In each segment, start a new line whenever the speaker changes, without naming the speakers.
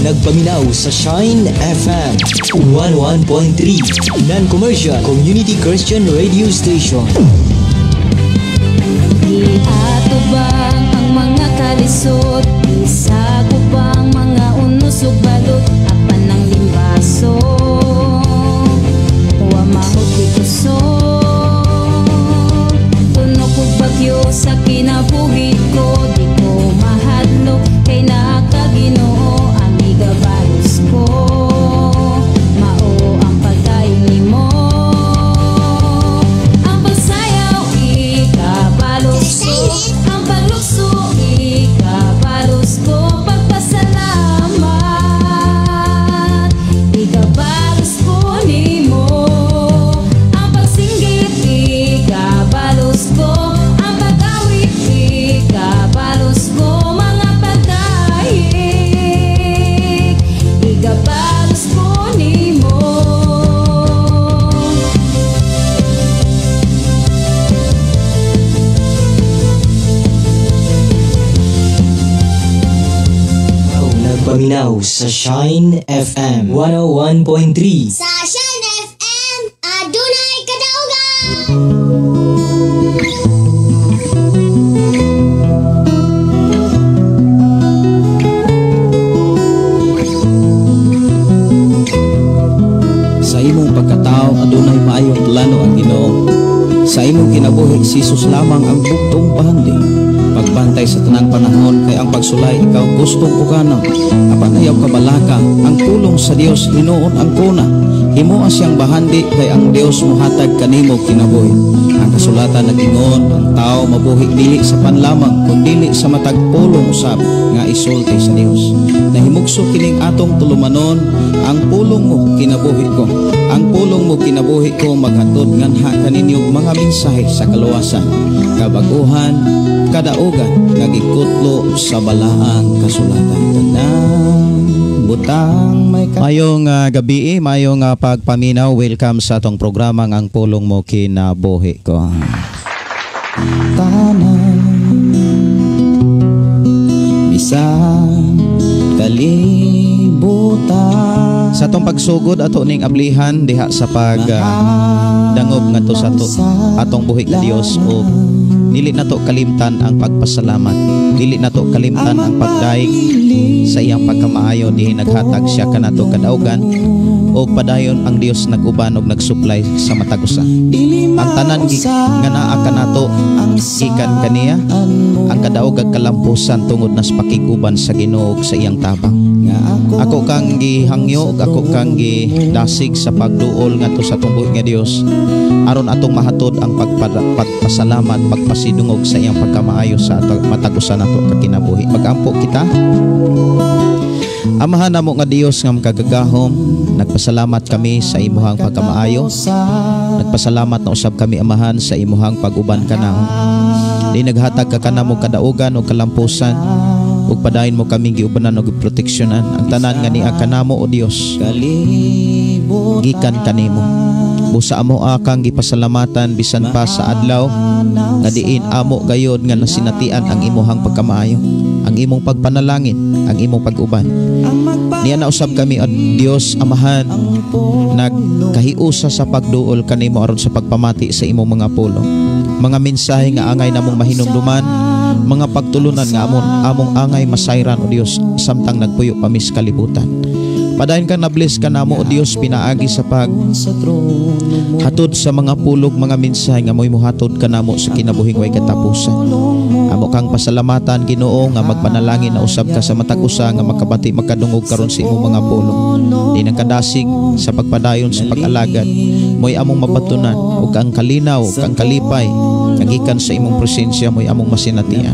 Nagpaminaw sa Shine FM 101.3, non-commercial community Christian radio station.
Giatubang ang mga kalisod, Isakop ang mga unos ug balot, apan ang limbaso wa mahod kusog. Tunok og bagyo sa kinabuhi ko, di ko mahadlok kay naa ka, Ginoo, amiga balos ko. Mao ang pagdayon nimo. Ang pagsayaw ikabalos ko, ang paglukso ikabalos ko, pagpasalamat ikabalos ko nimo. Ang pagsinggit ikabalos ko, ang pag-awit ikabalos ko, mga pagdayeg ikabalos ko nimo.
Nagpaminaw sa Shine FM 101.3.
Sa Shine FM, adunay kadaugan!
Sa imong pagkatao adunay maayong plano ang Ginoo. Sa imong kinabuhi, si Jesus lamang ang bugtong bahandi. Pagbantay sa tanang panahon kay ang pagsulay ikaw gustong uganon. Apan ayaw kabalaka, ang pulong sa Dios hinuon ang kuna. Himoa siyang bahandi kay ang Dios mohatag kanimo kinabuhi. Ang kasulatan nag-ingon, ang tao mabuhi dili sa panlamang kundili sa matag pulong usab nga isulti sa Dios. Nahimugso kining atong tulumanon, ang pulong mo kinabuhi ko. Ang pulong mo kinabuhi ko maghatod nganha kaninyo mga mensahe sa kaluwasan, kabaguhan, kadaugan nga gikutlo sa balaang kasulatan. Tanang butang may ka-
Mayong gabi, mayong pagpaminaw. Welcome sa atong programa nga Ang Pulong Mo Kinabuhi Ko.
Tanan bisan kalibutan.
Sa atong pagsugod ato ning ablihan diha sa pag dangog ngadto sa atong buhi nga Dios o dili nato kalimtan ang pagpasalamat. Dili nato kalimtan ang pagdaig sa iyang pagkamaayo dihi naghatag siya kanato kadaugan og padayon ang Dios nag-uban og nagsupply sa matag usa. Ang tanan nga naa kanato gikan kaniya, ang kadaog ag kalampusan tungod nas pakig-uban sa Ginoo sa iyang tabang. Ako kang gihangyo ug ako kang gidasig sa pagduol ngadto sa atong buhi nga Dios aron atong mahatod ang pagpasalamat, pagpasidungog sa iyang pagkamaayo sa matag usa nato ka kinabuhi. Magampo kita. Amahan namo nga Dios nga makagagahom, nagpasalamat kami sa imuhang pagkamaayo. Nagpasalamat na usab kami, Amahan, sa imuhang pag-uban kanamo. Di naghatag ka kanamo kadaugan o kalampusan ug padayon mo kami giubanan og proteksyonan. Ang tanan nga niya kanamo, o Dios, gikan kanimo. Busa amo akang gipasalamatan bisan pa sa adlaw nga diin amo gayod nga nasinatian ang imuhang pagkamaayo, ang imong pagpanalangin, ang imong pag-uban. Niya na usab kami, o Dios Amahan, nagkahiusa sa pagduol kanimo aron sa pagpamati sa imong mga pulong, mga mensahe nga angay namong mahinumduman, mga pagtulunan nga among angay masayran, o Dios, samtang nagpuyo pa mis kalibutan. Padayon kang nabless ka namo, o Dios, pinaagi sa pag hatod sa mga pulog, mga mensahe nga mo'y muhatod ka namo sa kinabuhing way katapusan. Amo kang pasalamatan, Ginoo, nga magpanalangin na usab ka sa matag usa nga makabati makadungog karon sa imong mga pulong. Di nang kadasig sa pagpadayon sa pag-alagad, mo'y among mabatunan ug ang kalinaw ug ang kalipay nga gikan sa imong presensya mo'y among masinatian.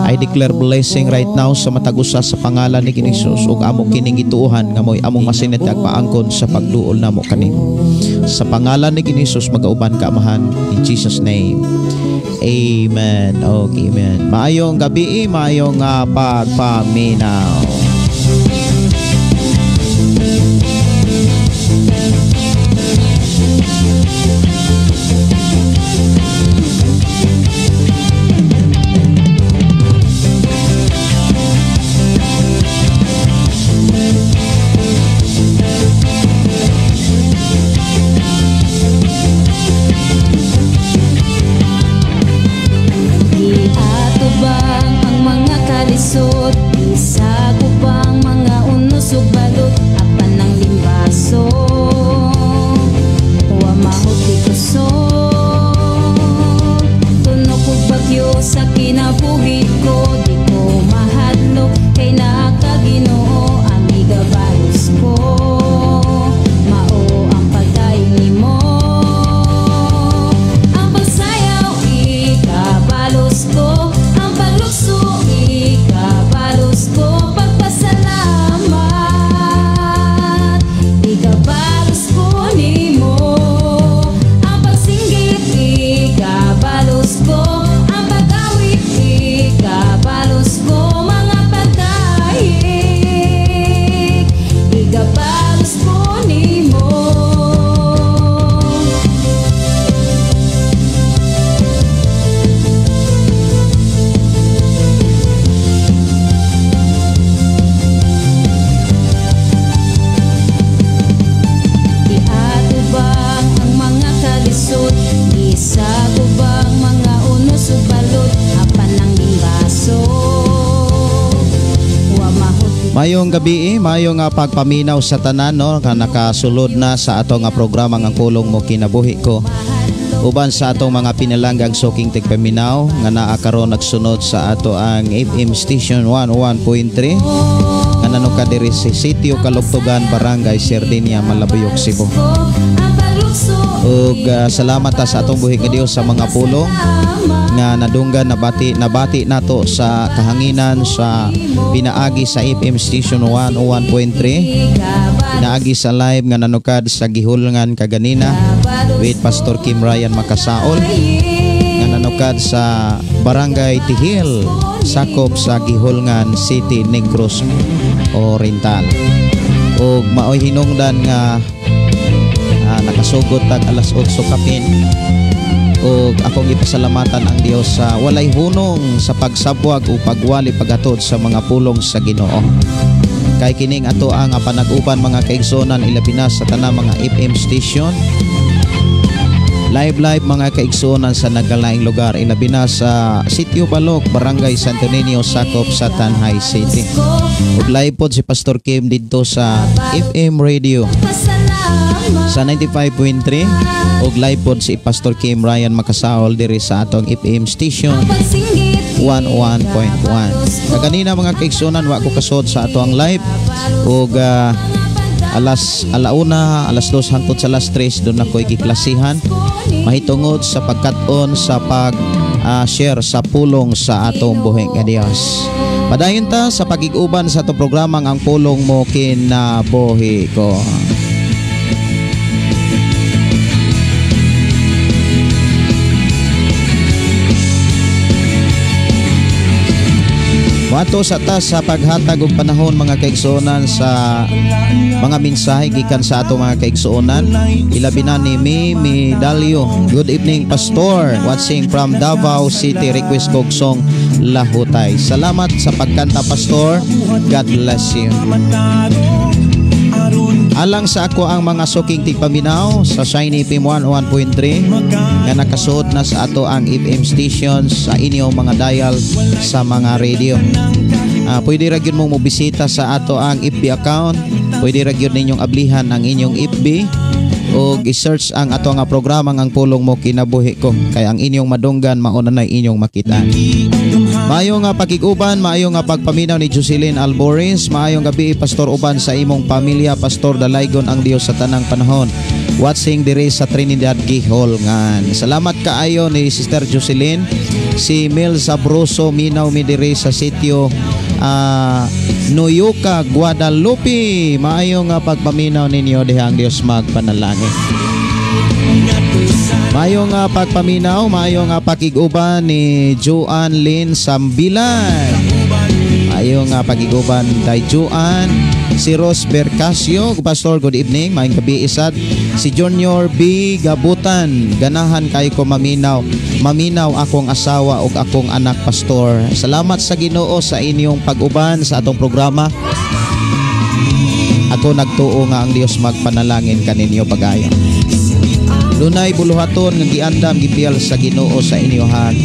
I declare blessing right now sa matag usa sa pangalan ni Jesus ug amo kining gituohan nga mo'y among masinatiag paangkon sa pagduol namo kanimo. Sa pangalan ni Jesus magauban ka, Amahan, in Jesus' name. Amen. Okay, amen. Maayong gabi, maayong pagpaminaw.
kalisod. Isa ko pang mga unos ug balot, apan ang limbaso wa mahuti kusog. Tunok og bagyo sa kinabuhi ko, di ko mahadlok kay naa ka Ginoo, ang gigabalos ko mao ang pagdayon nimo. Ang pagsayaw ikabalos ko, ang paglukso ikabalos ko, pagpasalamat ikabalos ko nimo. Ang pagsinggit ikabalos ko, ang pag-awit ikabalos ko, mga pagdahig ikabalos ko nimo. Iatubang ang mga kalisod, gisagubang mga unos ug balot, apan ang limbaso wa mahuti.
Mayong gabi, mayong pagpaminaw sa tanan, no, ka nakasulod na sa atong programa ang Pulong Mo Kinabuhi Ko. Uban sa atong mga pinalanggang suking tigpaminaw nga naa karon nagsunod sa ato ang FM station 101.3 nga nanuka diri sa Sitio Kalugtugan, Barangay Sardinia, Malabuyok, Cebu. Ug salamat ta sa atong buhi nga Dios sa mga pulong nga nadunggan, nabati nato sa kahanginan sa pinaagi sa FM station 101.3, pinaagi sa live nga nanukad sa gihulngan kaganina with Pastor Kim Ryan Makasaol nga nanukad sa Barangay Tihil, sakop sa Gihulngan City, Negros Oriental. Ug maoy hinungdan nga nakasugot tag alas 8 kapin. Ug akong ipasalamatan ang Dios sa walay hunong sa pagsabwag o pagwali paghatod sa mga pulong sa Ginoo. Kay kining ato ang panag-uban mga kaigsuonan, ilabi na sa tanang mga FM station. Live live mga kaigsuonan sa nagkalaing lugar, ilabi na sa Sitio Balok, Barangay Santo Niño, sakop sa Tanjay City. Ug live pod si Pastor Kim didto sa FM radio sa 95.3 ug live pod si Pastor Kim Ryan Makasaol diri sa atong FM station 101.1. Kaganina mga kaigsuonan, wa ko kasod sa ato ang live ug alas alauna, alas 2 hangtod sa alas 3 doon ako'y giklasihan mahitungod sa pagkat-on sa pag share sa pulong sa atong buhi nga Dios. Padayon ta sa pagig-uban sa atong programang Ang Pulong Mo Kinabuhi Ko. Wato sa tas sa paghatag og panahon mga kaigsuonan sa mga mensahe gikan sa ato mga kaigsuonan, ilabi na ni Mimi Dalio. Good evening Pastor, watching from Davao City, request kog song Lahutay. Salamat sa pagkanta Pastor, God bless you. Alang sa ako ang mga suking tigpaminaw sa Shiny FM 101.3 nga nakasuot na sa ato ang FM station sa inyong mga dial sa mga radio. Pwede ra gyud mong mobisita sa ato ang FB account, pwede ra gyud ninyong ablihan ang inyong FB o i-search ang ato nga programa ang Pulong Mo Kinabuhi Ko, kay ang inyong madunggan mao na inyong makita. Maayo nga pakig-uban, maayo nga pagpaminaw ni Jocelyn Alborins. Maayong gabi Pastor uban sa imong pamilya, Pastor Dalaygon ang Dios sa tanang panahon. Watching diri sa Trinidad Giholngan. Salamat kaayo ni Sister Jocelyn. Si Mel Sabroso minaw mi diri sa sitio Noyuca, Guadalupe. Maayo nga pagpaminaw ninyo diha, ang Dios magpanalangin. Maayo nga pagpaminaw, maayo nga pakig-uban ni Joan Lynn Sambilan. Maayo nga pakig-uban kay Joan. Si Rose Bercasio, Pastor, good evening. Maayong gabi isad. Si Junior B. Gabutan, ganahan kay ko maminaw. Maminaw akong asawa ug akong anak, Pastor. Salamat sa Ginoo sa inyong pag-uban sa atong programa. Ako nagtuo nga ang Dios magpanalangin kaninyo pagayon. Dunay buluhaton nga giandam gipiyal sa Ginoo sa inyohang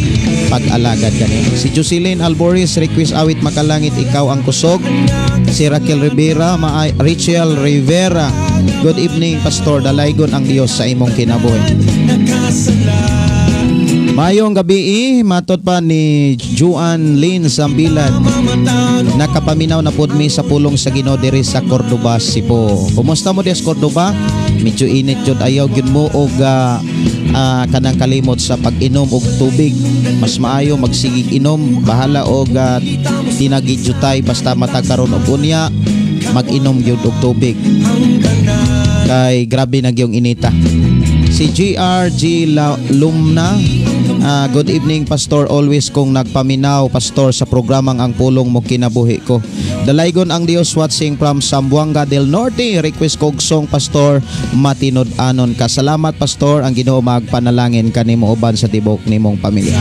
pag-alagad kanimo. Si Jocelyn Alboris, request awit makalangit, Ikaw ang Kusog. Si Raquel Rivera, Rachel Rivera, good evening, Pastor, dalaygon ang Dios sa imong kinabuhi. Mayong gabi, matod pa ni Juan Lynn Sambilad. Nakapaminaw na pod mi sa pulong sa Ginoo diri sa Cordoba, Cebu. Kumusta mo diya sa Cordoba? Medyo init jud, ayaw gyud mo og kanang kalimot sa pag-inom og tubig. Mas maayo magsigig inom, bahala og tinagijutay, basta matagkaron og unya mag-inom gyud og tubig. Kay grabe na gyung inita. Si GRG Lumna, good evening, Pastor, always kong nagpaminaw, Pastor, sa programang Ang Pulong Mo Kinabuhi Ko. Dalaygon ang Dios, watching from Zamboanga del Norte. Request kog song, Pastor, Matinud-anon Ka. Salamat, Pastor, ang Ginoo magpanalangin kanimo uban sa tibok nimong pamilya.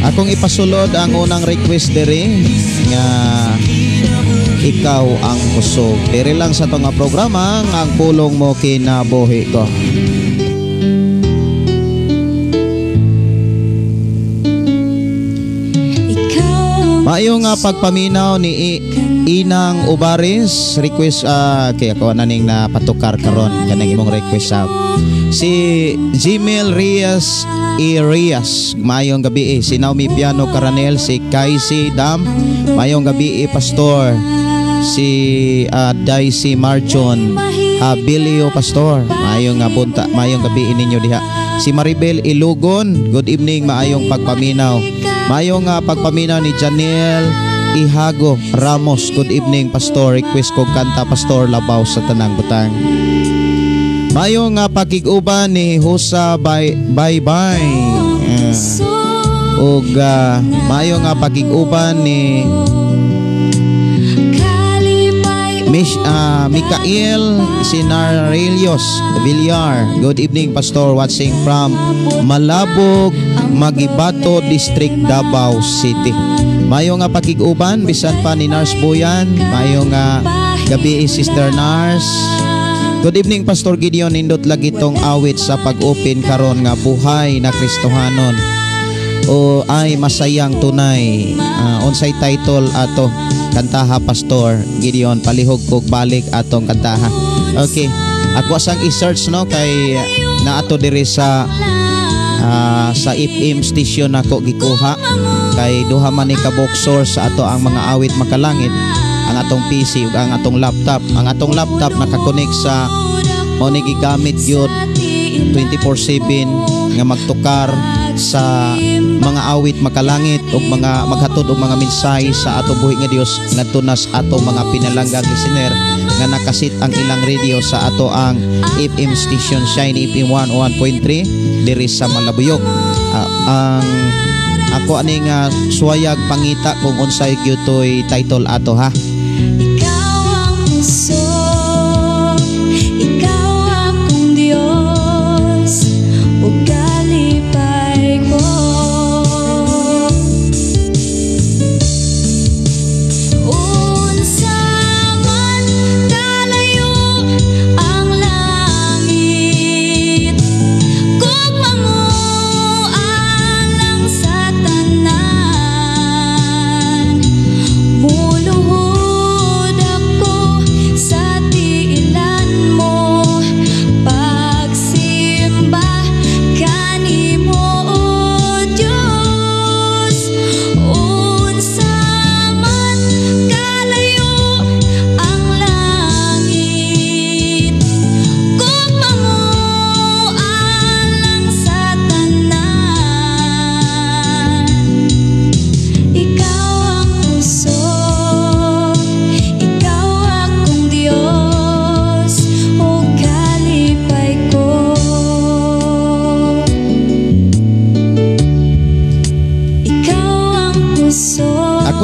Akong ipasulod ang unang request diri nga Ikaw ang Kusog. Diri lang sa itong programa Ang Pulong Mo Kinabuhi Ko. Maayo nga pagpaminaw ni Inang Ubaris, request kay ako na ning napatukar karon kanang imong request sa si Jimel Reyes Arias, maayong gabi. Si Naomi Piano Caranel, si Kaisi Dam, maayong gabi, Pastor. Si Daisy Marchon Habilio, Pastor, maayong bunta, maayong gabi ninyo diha. Si Maribel Ilugon, good evening, maayong pagpaminaw. Maayong pagpaminaw ni Janelle Ihago Ramos, good evening, Pastor, request ko kanta, Pastor, Labaw sa Tanang Butang. Maayong pakig-uban ni Husa bye bye bye. Ug maayong pakig-uban ni Mikael Sinarelios Villar. Good evening, Pastor, watching from Malabog, Magibato District, Davao City. Maayong pakig-uban bisan pa ni Nars Boyan. Maayong gabi, Sister Nars. Good evening, Pastor Gideon, nindot lagi tong awit sa pag-open karon nga Buhay na Kristohanon o ay masayang tunay. Unsay title ato kantaha, Pastor Gideon? Palihog kog balik atong kantaha. Okay, ako asang i-search no kay naato diri sa FM station nako gikuha kay duha man ni ka box source sa ato ang mga awit makalangit, ang atong PC ug ang atong laptop. Ang atong laptop nakakonect sa mao ni gigamit gyud 24/7 nga magtukar sa mga awit makalangit ug mga maghatod og mga mensahe sa atong buhi nga Dios ngadto na sa atong mga pinalanggang listener nga nakasit ang ilang radio sa ato ang FM station Shine FM 101.3 diri sa Malabuyok. Ang ako ani nga suwayag pangita kung unsay gyutoy title ato ha.
Ikaw ang kusog, ikaw akong Diyos, ug kalipay ko. Unsa man kalayo ang langit, kung mangualang sa tanan, muluhod ako sa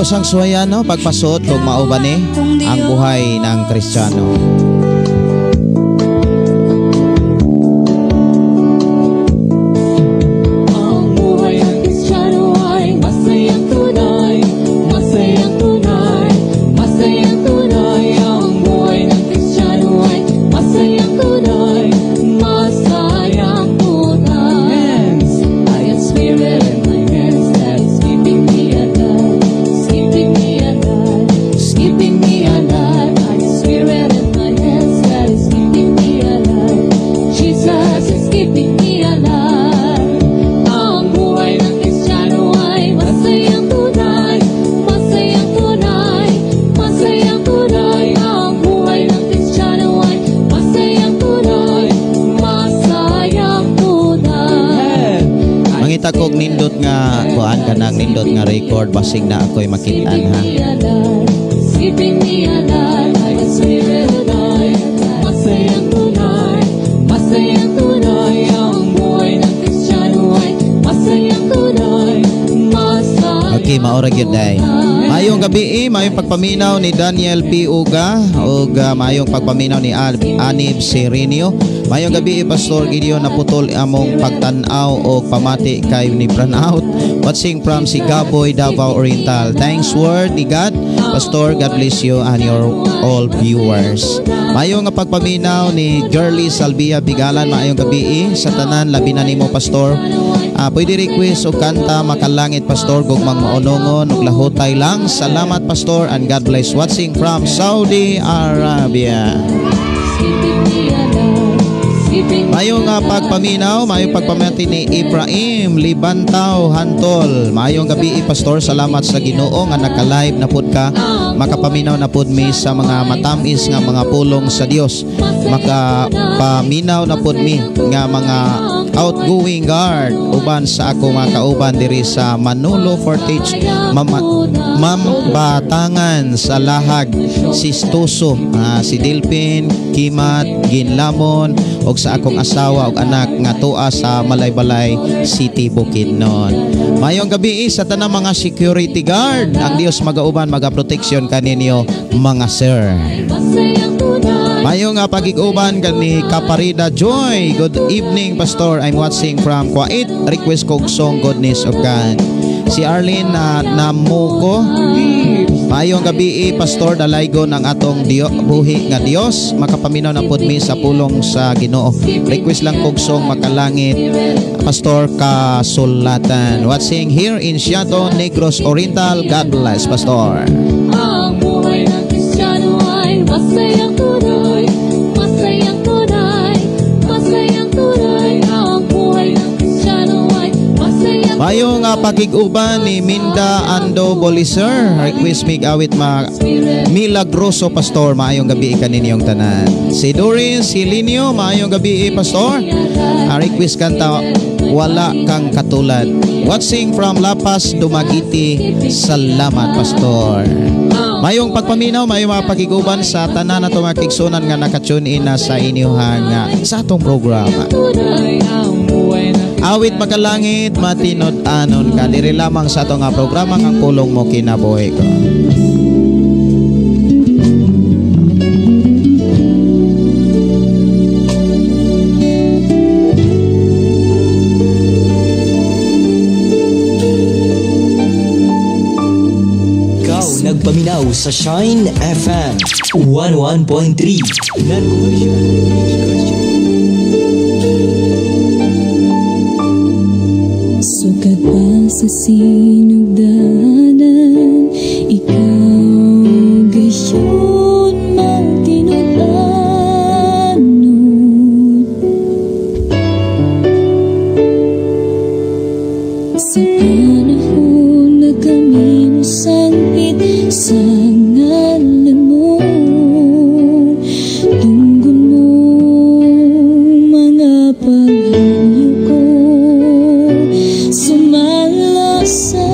Imo sang suwayan, no, pagpasuot kung mao ba ni ang buhay ng Kristiyano.
Ang buhay ng Kristiyano ay masayang tunay, masayang tunay, masayang tunay. Ang buhay ng Kristiyano ay masayang tunay, masayang tunay. I got spirit in my hands that is keeping me alive, it's keeping me alive, it's keeping me alive. I got spirit in my hands that is keeping me alive. Jesus is keeping me alive. Ang buhay ng Kristiyano ay masayang tunay, masayang tunay, masayang tunay. Ang buhay ng Kristiyano ay masayang tunay, masayang tunay.
Mangita kog nindot nga kuan, kanang nindot nga record, basing na ako'y makitaan, ha.
Keeping me alive, I got spirit alive. Masayang tunay, masayang tunay. Ang buhay ng Kristiyano ay masayang tunay, masayang
Okay, maora gyud day. Maayong gabi, eh, maayong pagpaminaw ni Daniel P. Uga ug maayong pagpaminaw ni Anib Serenio. Maayong gabi, eh, Pastor Gideon, naputol among pagtan-aw og pamati kay ni brownout out. Watching from Sigaboy, Davao Oriental. Thanks, word ni God. Pastor, God bless you and your all viewers. Maayong nga pagpaminaw ni Girly Salvia Bigalan. Maayong gabi, eh, sa tanan, labi na nimo, Pastor. Pwede request og kanta Makalangit, Pastor, gugmang maunongon ug lahutay lang. Salamat, Pastor, and God bless. Watching from Saudi Arabia.
Keeping me alive, keeping me
Maayong nga pagpaminaw, maayong pagpamati ni Ibrahim Libantaw Hantol. Maayong gabi, Pastor, salamat sa Ginoo nga naka-live na pud ka. Makapaminaw na pud mi sa mga matamis nga mga pulong sa Dios. Makapaminaw na pud mi nga mga outgoing guard uban sa ako mga kauban diri sa Manolo Fortich Mambatangan sa Lahag Sistoso, si Delpin Kimat Ginlamon og sa akong asawa ug anak nga tuwa sa Malaybalay City, Bukidnon. Mayong gabi, eh, sa tanang mga security guard, ang Dios magauban, magaproteksyon kaninyo, mga sir.
Masayang tunay.
Maayong nga pagig-uban kani Kaparida Joy. Good evening, Pastor. I'm watching from Kuwait. Request kog song Goodness of God. Si Arlene na Namuko. Maayong gabi, eh, Pastor, dalaygon ang atong Dio, buhi nga Dios. Makapaminaw na pud mi sa pulong sa Ginoo. Request lang kog song Makalangit, Pastor Kasulatan. Watching here in Siaton, Negros Oriental. God bless, Pastor.
Ang buhay ng Kristiyano ay masayang tunay, masayang tunay, masayang tunay. Ang buhay ng Kristiyano ay masayang
Maayong nga pakig-uban ni Minda Ando Boliser. Request mig awit ma Milagroso, Pastor. Maayong gabi kaninyong tanan. Si Doris Silinio, maayong gabi, eh, Pastor. Request kanta Wala Kang Katulad. Watching from Lapas, Dumaguete. Salamat, Pastor. Mayong pagpaminaw, mayong mga pakiguban sa tanan na mga kigsunan nga nakatune in na sa inyong sa atong programa.
Tunay. Ang buhay ng
Awit Makalangit, matinud-anon ka. Diri lamang sa atong nga programa ang pulong mo kinabuhi ko.
Ikaw nagpaminaw sa Shine FM 101.3 Non-commercial Community Christian.
Sukad pa sa sinugdanan, ikaw gayon magtinud-anon. Sa panahon na kami mosangpit sa ngalan mo, tunggon mo mga paghangyo ko, sumala sa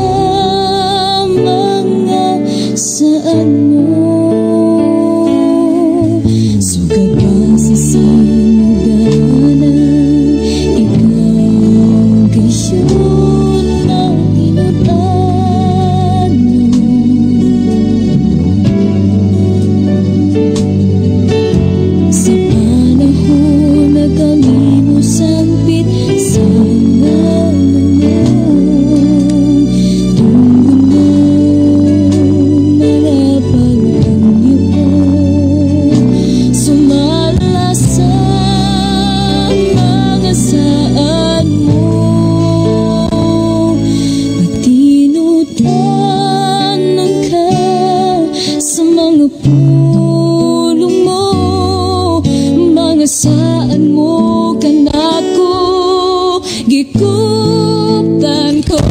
Nasaan mo kanako, gikuptan ko.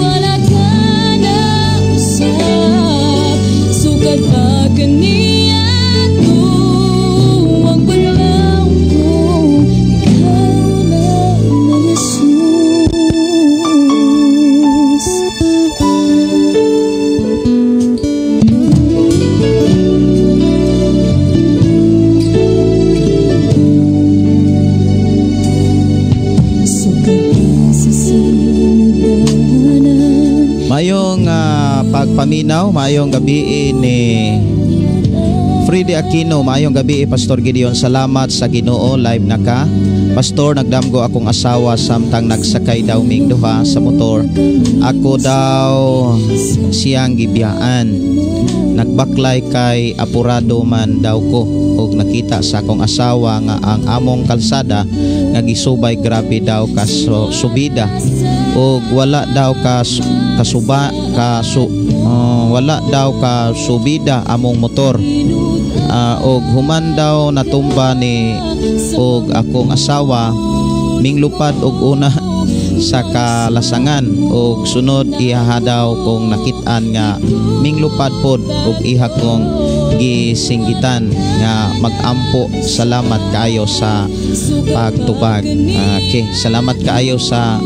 Wala ka na usap, sukad pa kaniya ko. Ang panlaw ko, ikaw lang Jesus.
Mayong pagpaminaw, mayong gabi ni Freddy Aquino, mayong gabi Pastor Gideon, salamat sa Ginoo, live na ka. Pastor, nagdamgo akong asawa samtang nagsakay daw ming duha sa motor. Ako daw siyang gibiyaan. Nagbaklay kay apurado man daw ko og nakita sa akong asawa nga ang among kalsada nga gisubay grabe daw ka subida og wala daw ka wala daw ka subida among motor. Og human daw natumba ni og akong asawa minglupad og una sa kalasangan og sunod iha daw kong nakit-an nga minglupad pod og iha kong gisinggitan nga magampo. Salamat kaayo sa pagtubag. Okay, salamat kaayo sa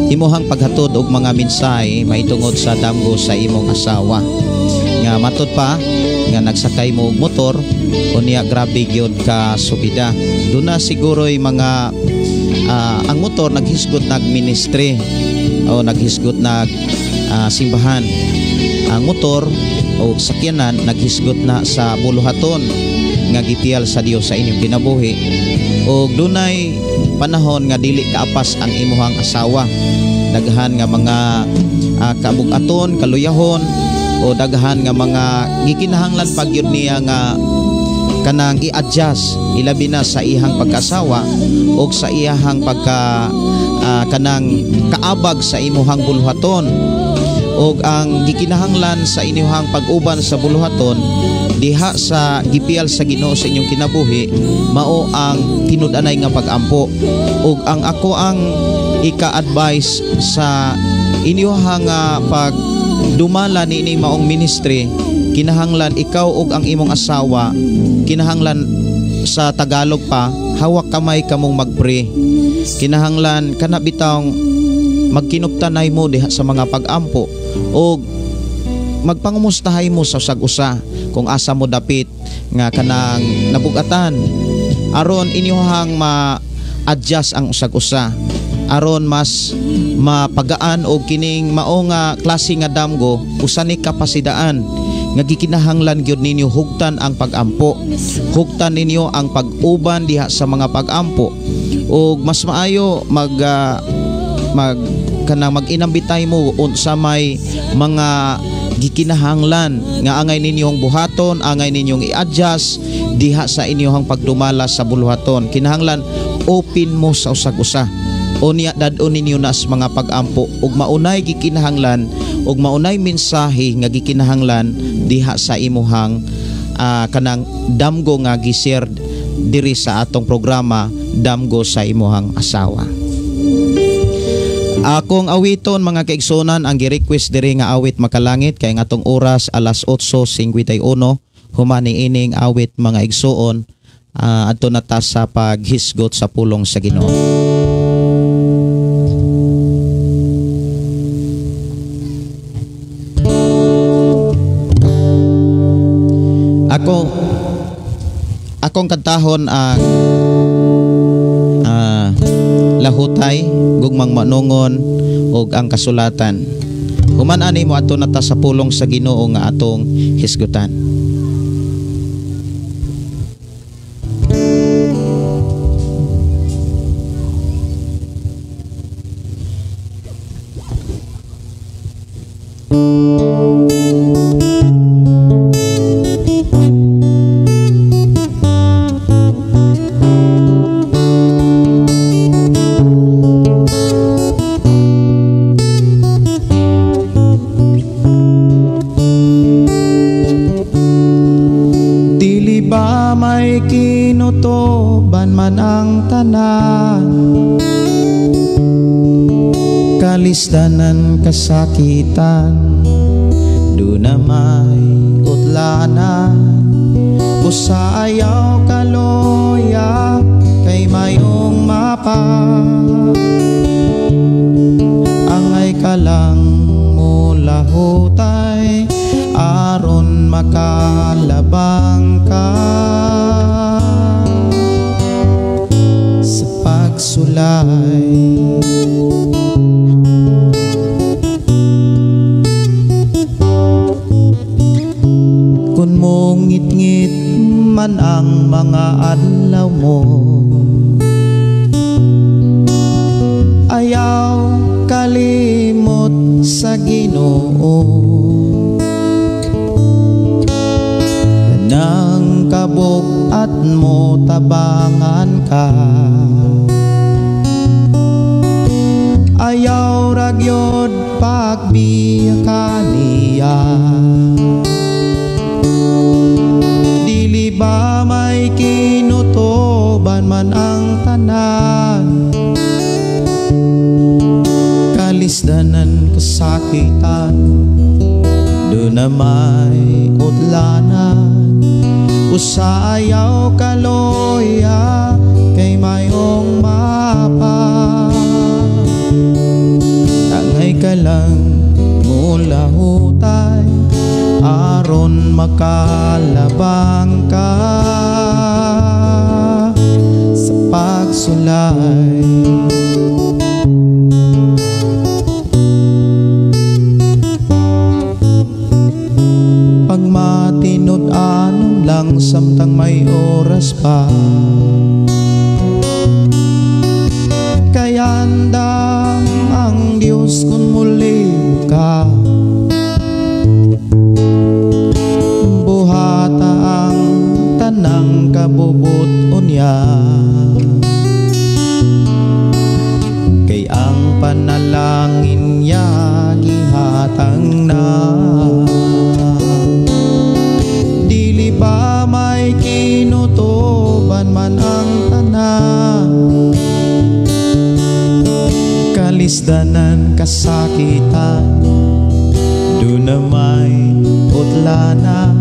imuhang paghatod og mga mensahe mahitungod sa damgo sa imong asawa. Nga matud pa nga nagsakay mo og motor unya grabe gyud ka subida. Duna siguro'y mga ang motor naghisgot nag ministry o naghisgot nag simbahan. Ang motor o sakyanan naghisgot na sa buluhaton nga gitiyal sa Dios sa inyong kinabuhi. Og dunay panahon nga dili kaapas ang imuhang asawa. Daghan nga mga kabugaton, kaluyahon o daghan nga mga gikinahanglan pagyud niya nga kanang i-adjust ilabi na sa iyang pagkasawa o sa iyang pagka kanang kaabag sa imuhang buluhaton. Og ang gikinahanglan sa inyuhang pag-uban sa buluhaton diha sa gipiyal sa Ginoo sa inyong kinabuhi mao ang tinud-anay nga pag-ampo. Og ang ako ang ika-advise sa inyuhang pagdumala niining maong ministry, kinahanglan ikaw og ang imong asawa, kinahanglan sa Tagalog pa, hawak kamay kamong magpray. Kinahanglan kana bitawng magkinuptanay mo diha sa mga pag-ampo og magpangumustahay mo sa usag-usa kung asa mo dapit nga kanang nabugatan aron inyohang ma-adjust ang usag-usa, aron mas mapagaan og kining mao nga klase nga damgo usa ni kapasidaan nga gikinahanglan gyud ninyo hugtan ang pag-ampo, hugtan ninyo ang pag-uban diha sa mga pag-ampo. Og mas maayo mag kanang mag-inambitay mo unsa may mga gikinahanglan nga angay ninyong buhaton, angay ninyong i-adjust diha sa inyong pagdumala sa buluhaton. Kinahanglan open mo sa usag-usa. Unya dad-on ninyo na sa mga pag-ampo ug maunay gikinahanglan ug maunay mensahe nga gikinahanglan diha sa imuhang kanang damgo nga gi-share diri sa atong programa Damgo sa Imuhang Asawa. Akong awiton mga kaigsunan ang gi-request diri nga awit makalangit kay ang atong oras alas 8:51 human ining awit mga igsuon adto na ta sa paghisgot sa pulong sa Ginoo. Akong kantahon ang lahutay, gugmang manungon ug ang kasulatan. Human ani mo adto na ta sa pulong sa Ginoo nga atong hisgutan. ba may kinutuban man ang tanan, kalisdanan kasakitan, do na may utlanan. Busa ayaw kaloya kay mayong mapa, angay ka lang mulahutay aron makalabang ka sa pagsulay. Kung mongit-ngit man ang mga adlaw mo, ayaw kalimot sa Ginoo. Nang kabog-at mo tabangan ka, ayaw ragyod pagbiya ka niya. Dili ba may kinutuban man ang tanan, kalisdanan kasakitan, do na may utlanan. Usa ayaw kaloya kay mayong mapa, angay ka lang mulahutay aron makalabang ka sa pagsulay. Pagmatinud-anon lang samtang may oras pa, kay andam ang Diyos kung muli ka. Buhata ang tanang kabubut-on niya, kay ang panalangin niya gihatang na. Dili ba may kinutuban man ang tanan, kalisdanan kasakitan, do na may utlanan.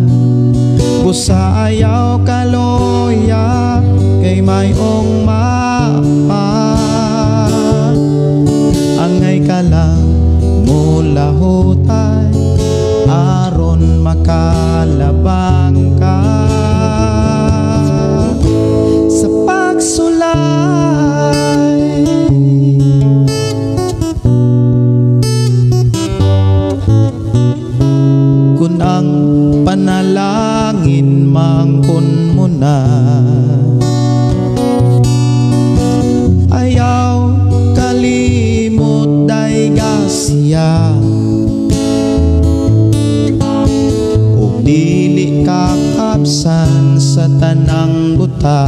Busa ayaw kaloya kay mayong mapa, angay ka lang mulahutay aron makalabang ka sa pagsulay. Kun ang panalangin mangkon mo na, ayaw kalimot daygasya, ug dili kakapsan sa tanang buta.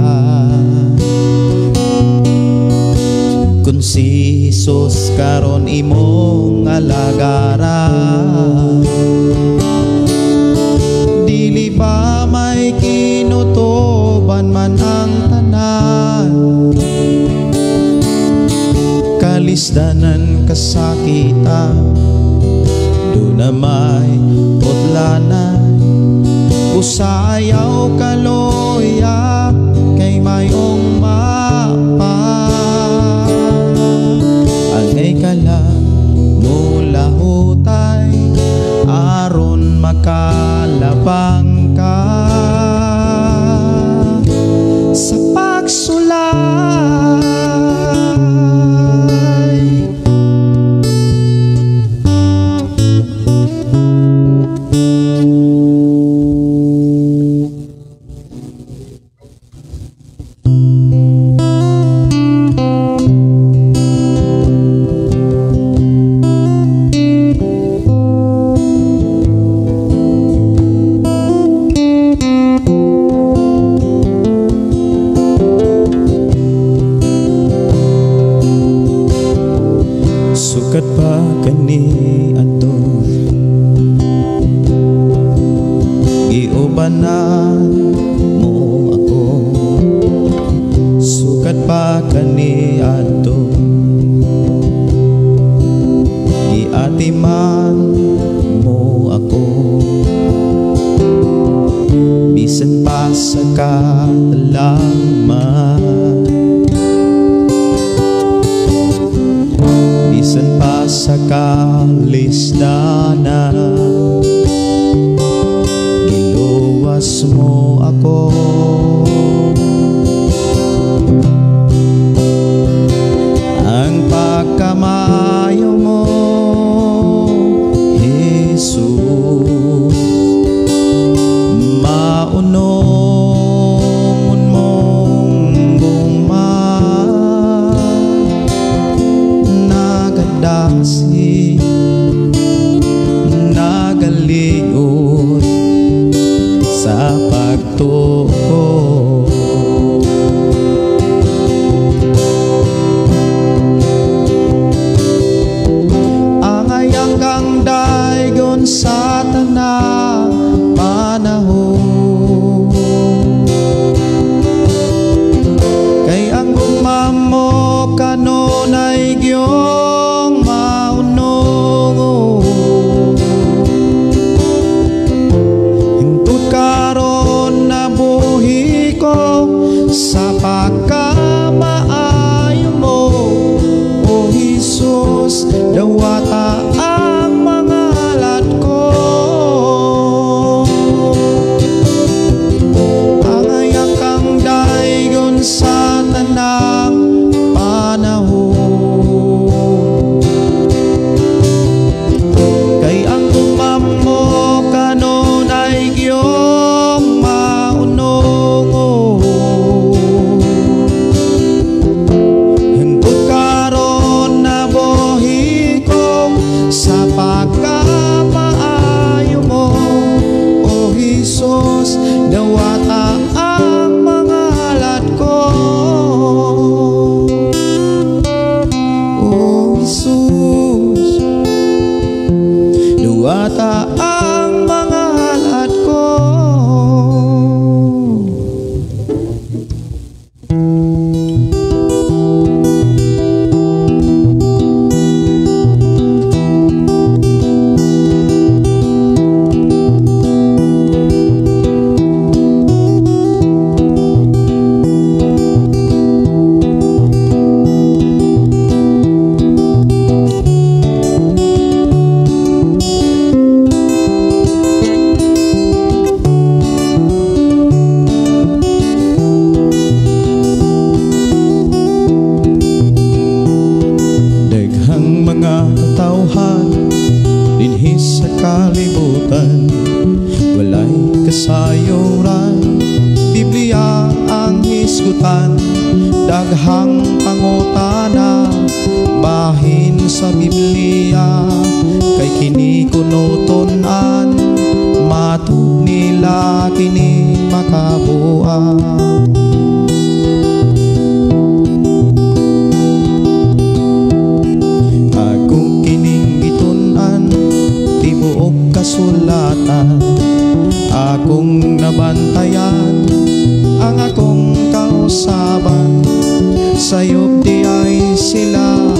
Kun si Jesus karon imong alagaran, dili ba may kinutuban man ang tanan, kalisdanan kasakitan, do na may utlanan. Usa ayaw kaloya kay mayong mapa, angay ka lang mulahutay aron makalabang ka sa pagsulay. Sukat pa kani ato giubanan mo. sa katalagman, bisan pa sa kalisdanan, giluwas mo ako. Ang pagkamaayo mo, Jesus, maunongon mong gugma, nagadasi, nagaligot sa pagtuo. Angay ang kang daygon sa tanang panahon, kay ang gugma mo kanunay giyong maunongon. Hingtod karon nabuhi ko sa pagkamaayo mo, O Jesus, dawata ang mga alat ko. Angay ang kang daygon sa tanang panahon, kay ang gugma mo kanunay giyong maunongon. Hingtod karon nabuhi ko sa pagkamaayo mo, O Jesus, dawata ang mga alat ko. O Jesus, dawata ang mga alat ko. Daghang mga katawhan dinhi sa kalibutan, walay kasayuran, Biblia ang hisgutan. Daghang pangutana bahin sa Biblia, kay kini kuno tun-an, matud nila kini makabuan. Akong kining gitun-an, tibuok kasulatan, akong nabantayan ang akong kausaban. Sayop di ay sila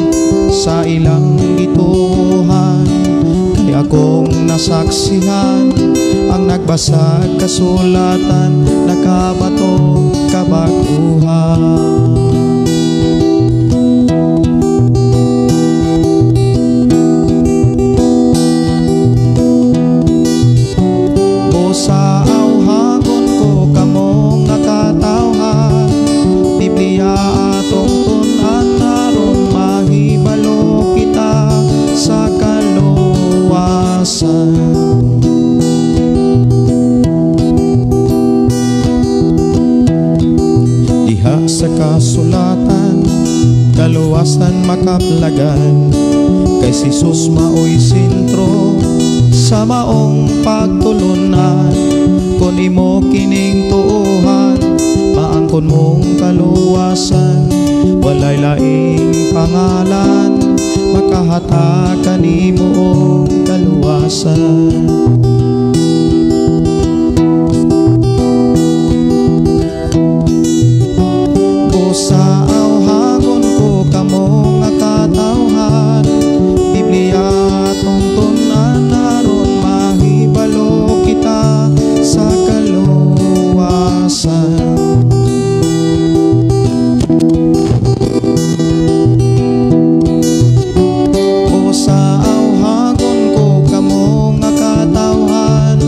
sa ilang gituhan, kay akong nasaksihan ang nagbasa kasulatan, nakabato kabaguhan. Busa awhagon ko kamo nga katawhan, Biblia atong tun-an aron mahibalo kita sa kaluwasan. Diha sa kasulatan, kaluwasan makaplagan, kay si Jesus maoy sentro sa maong pagtulunan. Kun imo kining tuohan, maangkon mong kaluwasan. Walay laing pangalan, makahatag kanimo og kaluwasan. Busa awhagon ko kamo nga katawhan, Biblia atong tun-an aron mahibalo kita sa kaluwasan.
kaluwasan. O sa awhagon ko kamo nga katawhan,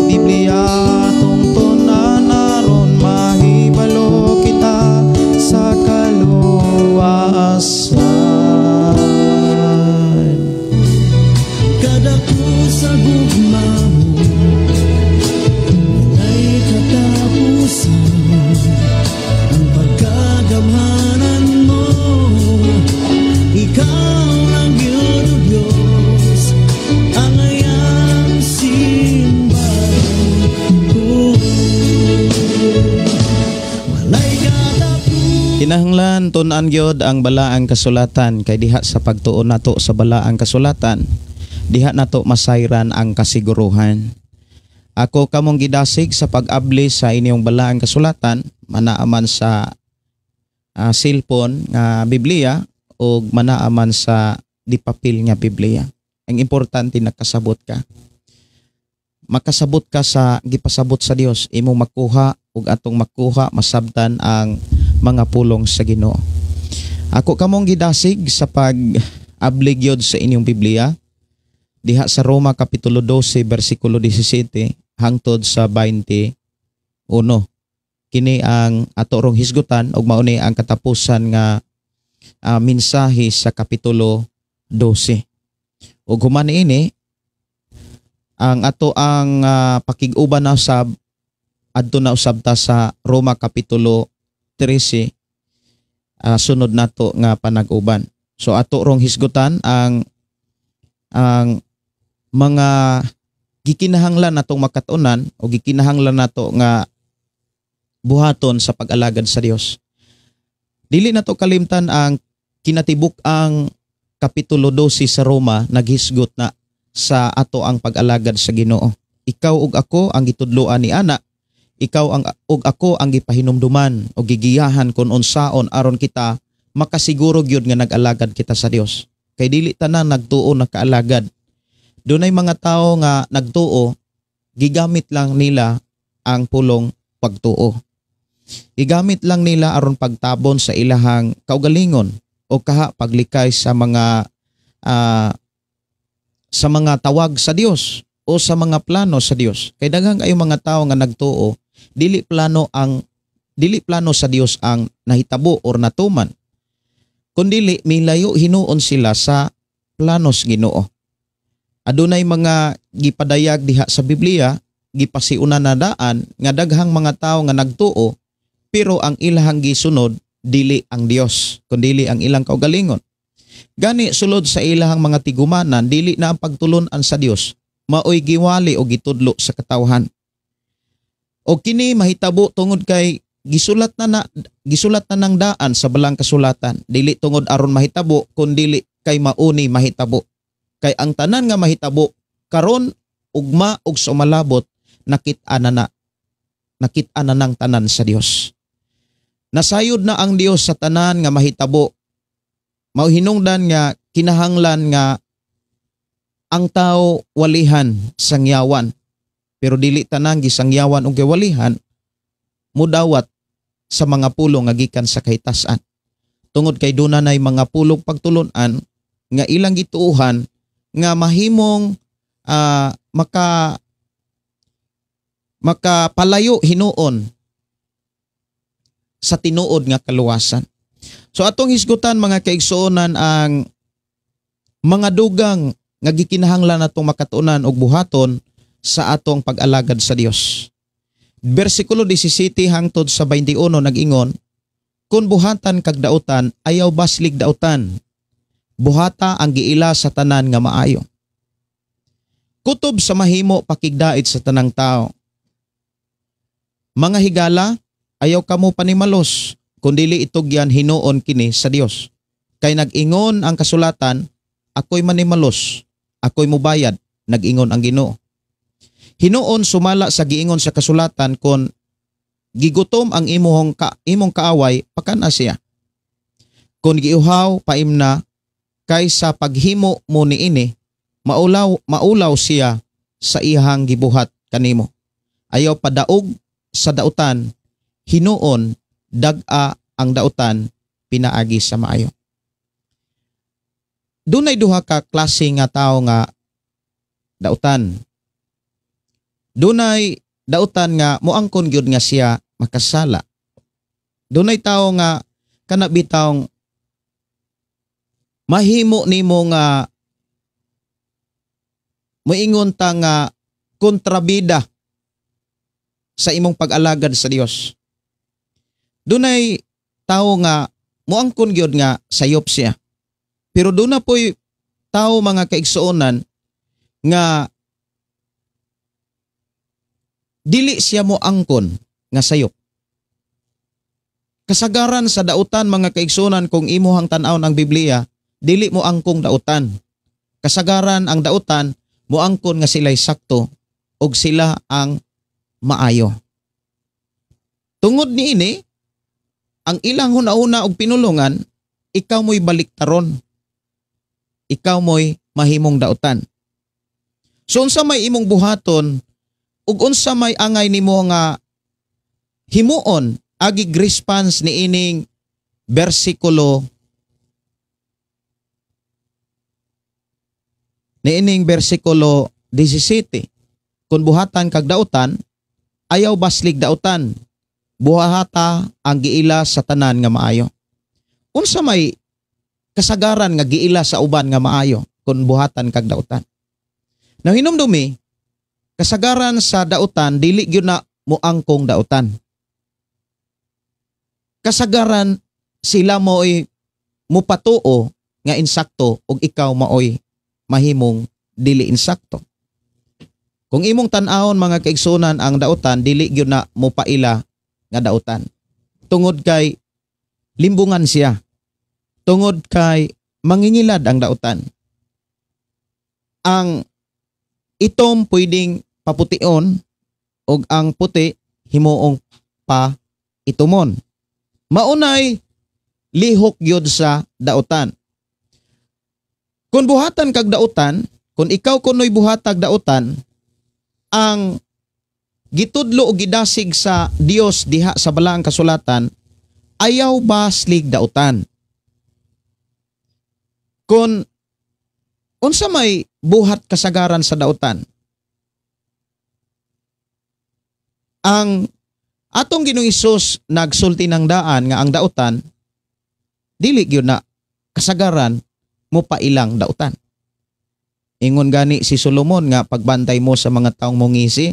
Biblia atong tunan aron mahibalo kita sa kaluwasan.
Kadako sa gugma mo, walay katapusan. Ang pagkagamhanan mo, ikaw lang yun, O Diyos, ang ayang simbahon ko. Walay katapusan.
Kinahanglan tun-an gyud ang balaang kasulatan kay diha sa pagtuon nato sa balaang kasulatan, diha nato masayran ang kasiguruhan. Ako kamong gidasig sa pag-abli sa inyong balaang kasulatan, manaaman sa cellphone nga Biblia o manaaman sa dipapil nga Biblia. Ang importante nakasabot ka. Makasabot ka sa gipasabot sa Dios, imong makuha ug atong makuha masabtan ang mga pulong sa Ginoo. Ako kamong gidasig sa pag-abli gyud sa inyong Biblia diha sa Roma kapitulo 12 bersikulo 17 hangtod sa 21. Kini ang ato rong hisgutan ug mao ni ang katapusan nga mensahe sa kapitulo 12. Ug human niini ang ato ang pakig-uban na usab adto na usab ta sa Roma kapitulo 13 sunod nato nga panag-uban. So ato rong hisgutan ang mga gikinahanglan natong makatunan o gikinahanglan nato nga buhaton sa pag-alagad sa Dios. Dili nato kalimtan ang kinatibuk ang kapitulo 12 sa Roma naghisgot na sa ato ang pag-alagad sa Ginoo. Ikaw ug ako ang gitudloan ni ana, ikaw ang ug ako ang gipahinumduman o gigiyahan kon unsaon aron kita makasiguro gyud nga nag-alagad kita sa Dios. Kay dili tanan nagtuo nakaalagad. Dunay mga tawo nga nagtuo, gigamit lang nila ang pulong pagtuo. Gigamit lang nila aron pagtabon sa ilahang kaugalingon o kaha paglikay sa mga tawag sa Dios o sa mga plano sa Dios. Kay daghang kayo mga tawo nga nagtuo, dili plano sa Dios ang nahitabo or natuman. Kundili milayo hinuon sila sa planos Ginoo. Adunay mga gipadayag diha sa Biblia, gipasiuna na daan nga daghang mga tawo nga nagtuo pero ang ilahang gisunod dili ang Dios, kundili ang ilang kaugalingon. Gani sulod sa ilahang mga tigumanan dili na ang pagtulun-an sa Dios, maoy giwali o gitudlo sa katawhan. O kini mahitabo tungod kay gisulat na ng daan sa balang kasulatan, dili tungod aron mahitabo kundili kay mauni mahitabo. Kay ang tanan nga mahitabo karon ugma ug sumalabot nakit-an na ng tanan sa Dios. Nasayod na ang Dios sa tanan nga mahitabo. Mao hinungdan nga kinahanglan nga ang tao walihan sangyawan, pero dili tanan gisangyawan og giwalihan mudawat sa mga pulong nga gikan sa kahitasan. Tungod kay duna nay mga pulong pagtulun-an nga ilang gituohan nga mahimong makapalayo hinuon sa tinuod nga kaluwasan. So atong hisgutan mga kaigsuonan ang mga dugang nga gikinahanglan natong makatunan og buhaton sa atong pag-alagad sa Dios. Bersikulo 17 hangtod sa 21 nag-ingon, kun buhatan kag dautan, ayaw baslig dautan. Buhata ang giila sa tanan nga maayo. Kutob sa mahimo pakigdait sa tanang tao. Mga higala, ayaw kamo panimalos, kundili itugyan hinuon kini sa Dios. Kay nag-ingon ang kasulatan, ako'y manimalos, ako'y mubayad, nag-ingon ang Ginoo. Hinuon sumala sa giingon sa kasulatan kon gigutom ang imong kaaway, pakana siya. Kon giuhaw paimna, kay sa paghimo mo niini, maulaw siya sa ihang gibuhat kanimo. Ayaw padaog sa dautan, Hinuon dag-a ang dautan pinaagi sa maayo. Dunay duha ka klase nga tawo nga dautan. Dunay dautan nga moangkon gyud nga siya makasala. Dunay tawo nga kana bitawng mahimo nimo nga moingon ta nga kontrabida sa imong pag-alagad sa Dios. Dunay tawo nga moangkon gyud nga sayop siya. Pero doon na po'y tao, mga kaigsuonan, nga dili siya mo angkon nga sayop. Kasagaran sa dautan, mga kaigsuonan, kung imuhang tan-awon ang Biblia, dili mo angkong dautan. Kasagaran ang dautan moangkon nga sila'y sakto og sila ang maayo. Tungod niini, ang ilang hunahuna og pinulungan, ikaw mo'y baliktaron. Ikaw mo'y mahimong dautan. So unsa may imong buhaton ug unsa may angay nimo nga himuon agig response niining bersikulo, niining bersikulo 17? Kung buhatan kag dautan, ayaw baslig dautan, buhata ang giila sa tanan nga maayo. Unsa may kasagaran nga giila sa uban nga maayo kung buhatan kag dautan? Now hinumdumi, kasagaran sa dautan dili gyud na moangkong dautan. Kasagaran sila mo'y mupatuo nga insakto ug ikaw maoy mahimong dili insakto. Kung imong tan-awon, mga kaigsunan, ang dautan dili gyud na mopaila nga dautan. Tungod kay limbungan siya. Tungod kay mangingilad ang dautan. Ang itom pwedeng papution ug ang puti himuong pa itumon. Maunay lihok gyud sa dautan. Kung buhatan kag dautan, kung ikaw kunoy buhatag dautan, ang gitudlo o gidasig sa Dios diha sa balaang kasulatan, ayaw baslig dautan. Kung unsa may buhat kasagaran sa dautan, ang atong Ginoong Hesus nagsulti ng daan nga ang dautan dili gyud na kasagaran mo pailang dautan. Ingon gani si Solomon nga pagbantay mo sa mga taong mongisi,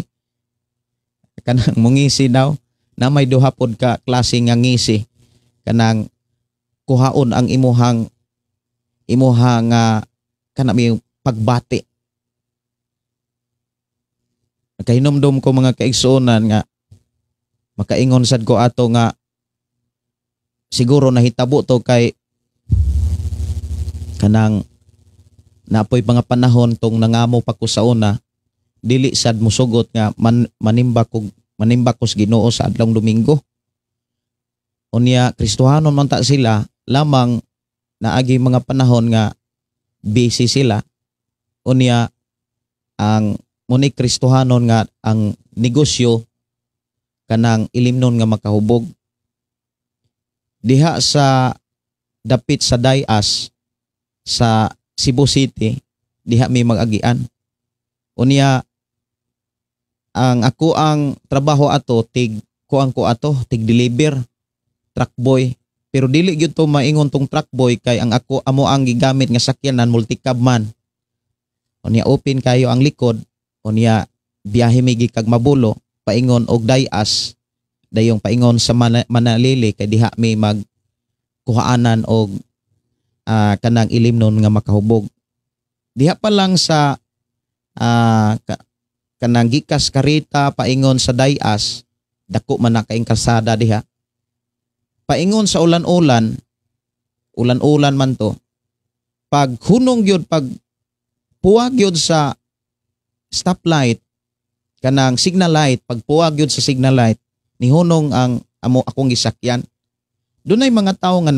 kanang mongisi daw na may duha pod ka klase nga ngisi, kanang kuhaon ang imuhang kanang may pagbati. Nakahinumdum ko, mga kaigsuonan, nga makaingon sad ko ato nga siguro nahitabo to kay kanang napoy mga panahon tong nangamo pa ko sa una, dili sad musugot nga manimba ko sa Ginoo sa adlong Domingo. Unya Kristohanon man ta sila, lamang naagi mga panahon nga busy sila. Unya ang muni Kristohanon nga ang negosyo kanang ilimnon nga makahubog. Diha sa dapit sa Dayas sa Cebu City, diha may mag-agian. Unya ang ako ang trabaho ato tig kuang ko ato tig deliver, truck boy. Pero dili gyud to maingon tong truck boy kay ang ako amo ang gigamit nga sakyanan multicab man. Unya open kayo ang likod, unya biyahe mi gikag Mabulo paingon og Dayas, dayong paingon sa Manalili kay diha mi mag kuhaanan og kanang ilimnon nga makahubog. Diha pa lang sa kanang gikas karita paingon sa Dayas, dako man na kaing kalsada diha. Paingon sa ulan-ulan, ulan-ulan man to. Pag hunong gyud, pag puwag gyud sa stoplight, kanang signal light, pag puwag gyud sa signal light, nihunong ang amo akong gisakyan. Dunay mga tawo nga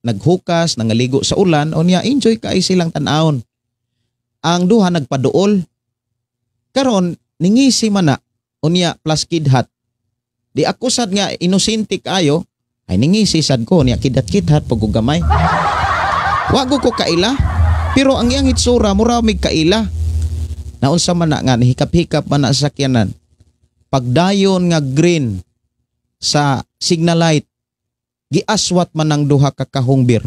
naghukas, nangaligo sa ulan, unya enjoy kay silang tan-awon. Ang duha nagpaduol. Karon ningisi man na, unya plus kidhat. Di ako sad nga inosente kaayo, ay ningisi sad ko niya kidat-kithat pag gamay. Wa ko kaila, pero ang iyang hitsura mura mig kaila. Naunsa man na nga nihikap-hikap man na sa sakyanan. Pagdayon nga green sa signal light, giaswat man ang duha ka kahong beer.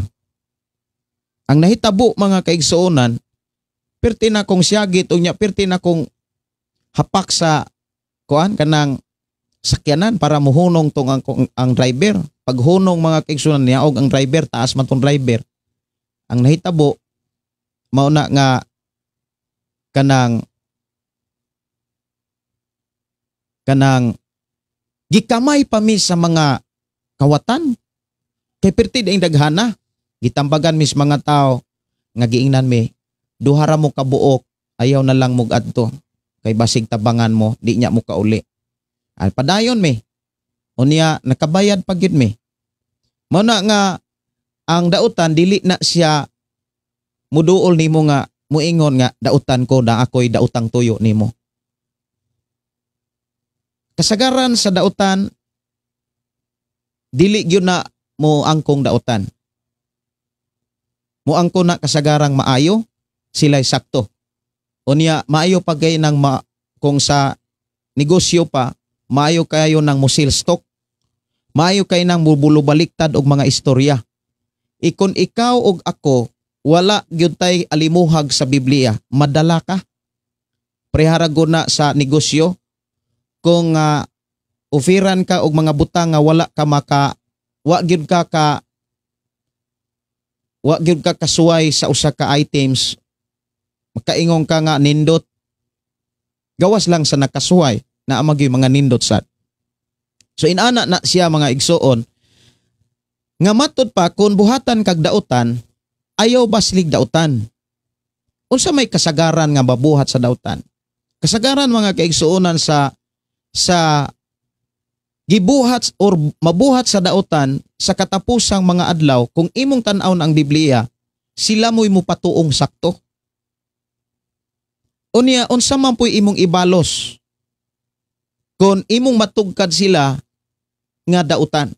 Ang nahitabo mga kaigsuonan, perti na kong siyagit unya perti na kong hapak sa kuan kanang sakyanan para muhunong tong ang driver. Paghunong mga kaigsuonan niya og ang driver taas man tong driver. Ang nahitabo mao na nga kanang gikamay pa mi sa mga kawatan. Kay perti daing daghana. Gitambagan mis mga tao nga giingnan mi, duha ra mo kabuok, ayaw na lang mog adto kay basig tabangan mo, di nya mo kauli. Al padayon mi. Unya nakabayad pa gyud mi. Mao na nga ang dautan dili na siya muduol nimo nga muingon nga dautan ko na ako'y dautang tuyo nimo. Kasagaran sa dautan dili gyud na mo angkong dautan. Muangko na kasagarang maayo, sila'y sakto. Unya, maayo pa gay ng kung sa negosyo pa, maayo kayo ng musil stock, maayo kayo ng mubulubaliktad og mga istorya. Ikon ikaw og ako, wala gyud tay alimuhag sa Biblia, madala ka. Preharago na sa negosyo, kung oferan ka og mga butang nga wala ka maka, wa gyud ka ka wa gyud ka kasuway sa usa ka items, makaingong ka nga nindot, gawas lang sa nakasuway na amag yung mga nindot sad. So inana na siya mga igsuon nga matud pa kung buhatan kag dautan, ayaw baslig dautan. Unsa may kasagaran nga mabuhat sa dautan? Kasagaran mga kaigsuonan sa gibuhat or mabuhat sa dautan sa katapusang mga adlaw, kung imong tan-aw ang Biblia, sila mo'y mupatuong sakto. Unya, unsa man po'y imong ibalos kung imong matugkad sila nga dautan?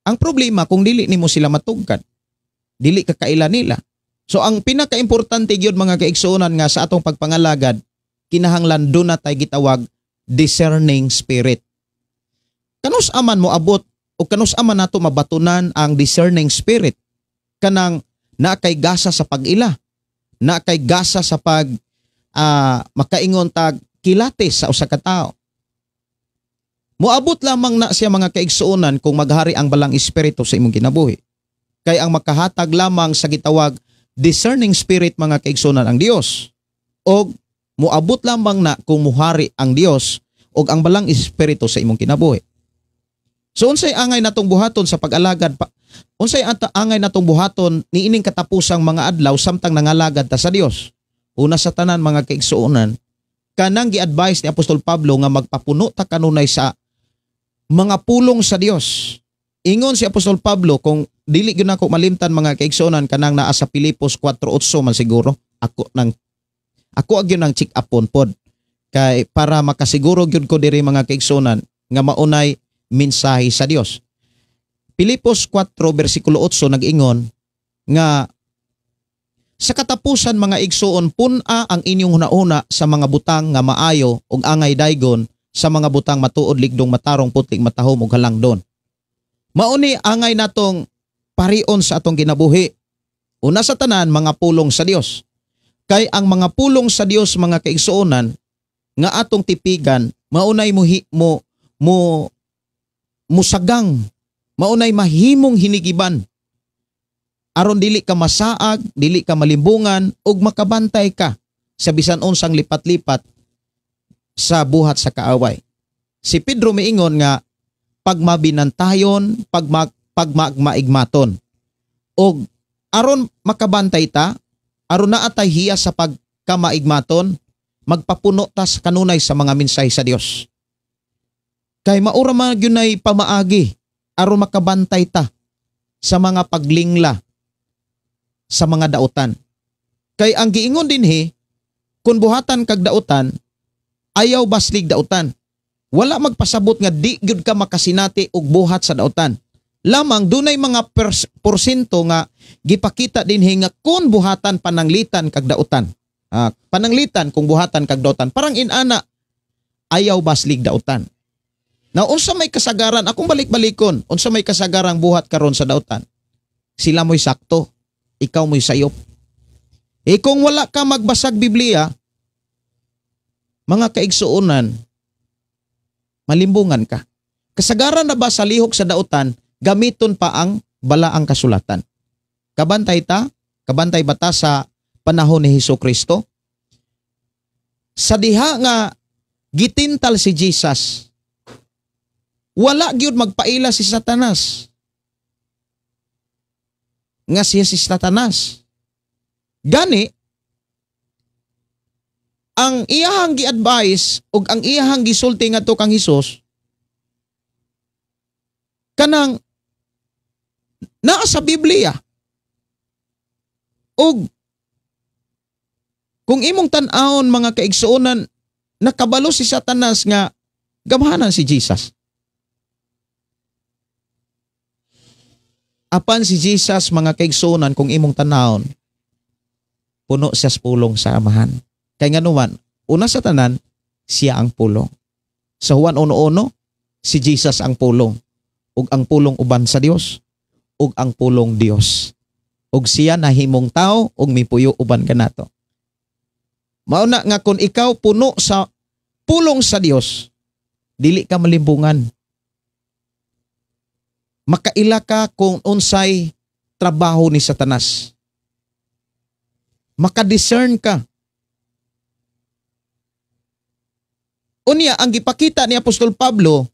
Ang problema kung dili nimo sila matugkad, dili ka kaila nila. So ang pinakaimportante gyud mga kaigsuonan nga sa atong pagpangalagad, kinahanglan doon na tayo gitawag discerning spirit. Kanus aman mo abot o kanus aman nato mabatunan ang discerning spirit? Kanang na kay gasa sa pag-ila, na kay gasa sa pag makaingon tag kilates sa usa ka tawo. Moabot lamang na siya mga kaigsuonan kung maghari ang balang espiritu sa imong kinabuhi. Kay ang makahatag lamang sa gitawag discerning spirit mga kaigsuonan ang Dios. Og moabot lamang na kung muhari ang Dios og ang balang espiritu sa imong kinabuhi. So unsay angay natong buhaton sa pag-alagad pa? Unsay angay natong buhaton niining katapusang mga adlaw samtang nangalagad ta sa Dios? Una sa tanan mga kaigsuonan, kanang gi-advise ni Apostol Pablo nga magpapuno ta kanunay sa mga pulong sa Dios. Ingon si Apostol Pablo, kung dili gyud nako malimtan mga kaigsuonan, kanang naa sa Pilipos 4:8 man siguro, ako agyon ang check upon pod kay para makasiguro gyud ko diri mga kaigsuonan nga maunay mensahe sa Dios. Pilipos 4 bersikulo 8 nag-ingon nga sa katapusan mga igsuon, pun-a ang inyong hunahuna sa mga butang nga maayo ug angay daygon sa mga butang matuod, ligdong, matarong, putling, matahom ug halangdon. Mauni angay natong parion sa atong kinabuhi. Una sa tanan, mga pulong sa Dios. Kay ang mga pulong sa Dios mga kaigsuonan nga atong tipigan, maunay mo mo musagang, maunay mahimong hinigiban aron dili ka masaag, dili ka malimbungan ug makabantay ka sa bisan unsang lipat-lipat sa buhat sa kaaway. Si Pedro miingon nga pagmabinantayon, pagmaigmaton. Og aron makabantay ta, aron naa tay hiya sa pagkamaigmaton, magpapuno ta sa kanunay sa mga mensahe sa Dios. Kay maura man gyud nay pamaagi aron makabantay ta sa mga paglingla sa mga dautan. Kay ang giingon dinhi, kung buhatan kag dautan, Ayaw baslig dautan. Wala magpasabot nga di gyud ka makasinati og buhat sa dautan. Lamang dunay mga porsyento nga gipakita dinhi nga kung buhatan pananglitan kag dautan. Pananglitan kung buhatan kag dautan. Parang inana, ayaw baslig dautan. Na unsa may kasagaran, akong balik-balikon, unsa may kasagarang buhat karon sa dautan? Sila mo'y sakto, ikaw mo'y sayop. E kung wala ka magbasag Biblia, mga kaigsuonan, malimbungan ka. Kasagaran na ba sa lihok sa dautan, gamiton pa ang balaang kasulatan? Kabantay ta? Kabantay ba ta sa panahon ni Hesus Kristo? Sa diha nga gitintal si Jesus, wala gyud magpaila si Satanas. Nga siya si Satanas. Gani, ang iyahang gi-advise ug ang iyahang gisulti ngadto kang Hesus kanang naa sa Biblia. Ug kung imong tan-awon mga kaigsuonan, nakabalo si Satanas nga gamhanan si Jesus. Apan si Jesus mga kaigsuonan, kung imong tan-awon, puno siya sa pulong sa Amahan. Kay nganuman, una sa tanan, siya ang pulong. Sa Juan 1:1, si Jesus ang pulong. Ug ang pulong uban sa Dios, ug ang pulong Dios. Ug siya nahimong tao ug mipuyo uban kanato. Mao na nga kung ikaw puno sa pulong sa Dios, dili ka malimbungan. Makaila ka kung unsay trabaho ni Satanas. Makadiscern ka. Unya, ang gipakita ni Apostol Pablo,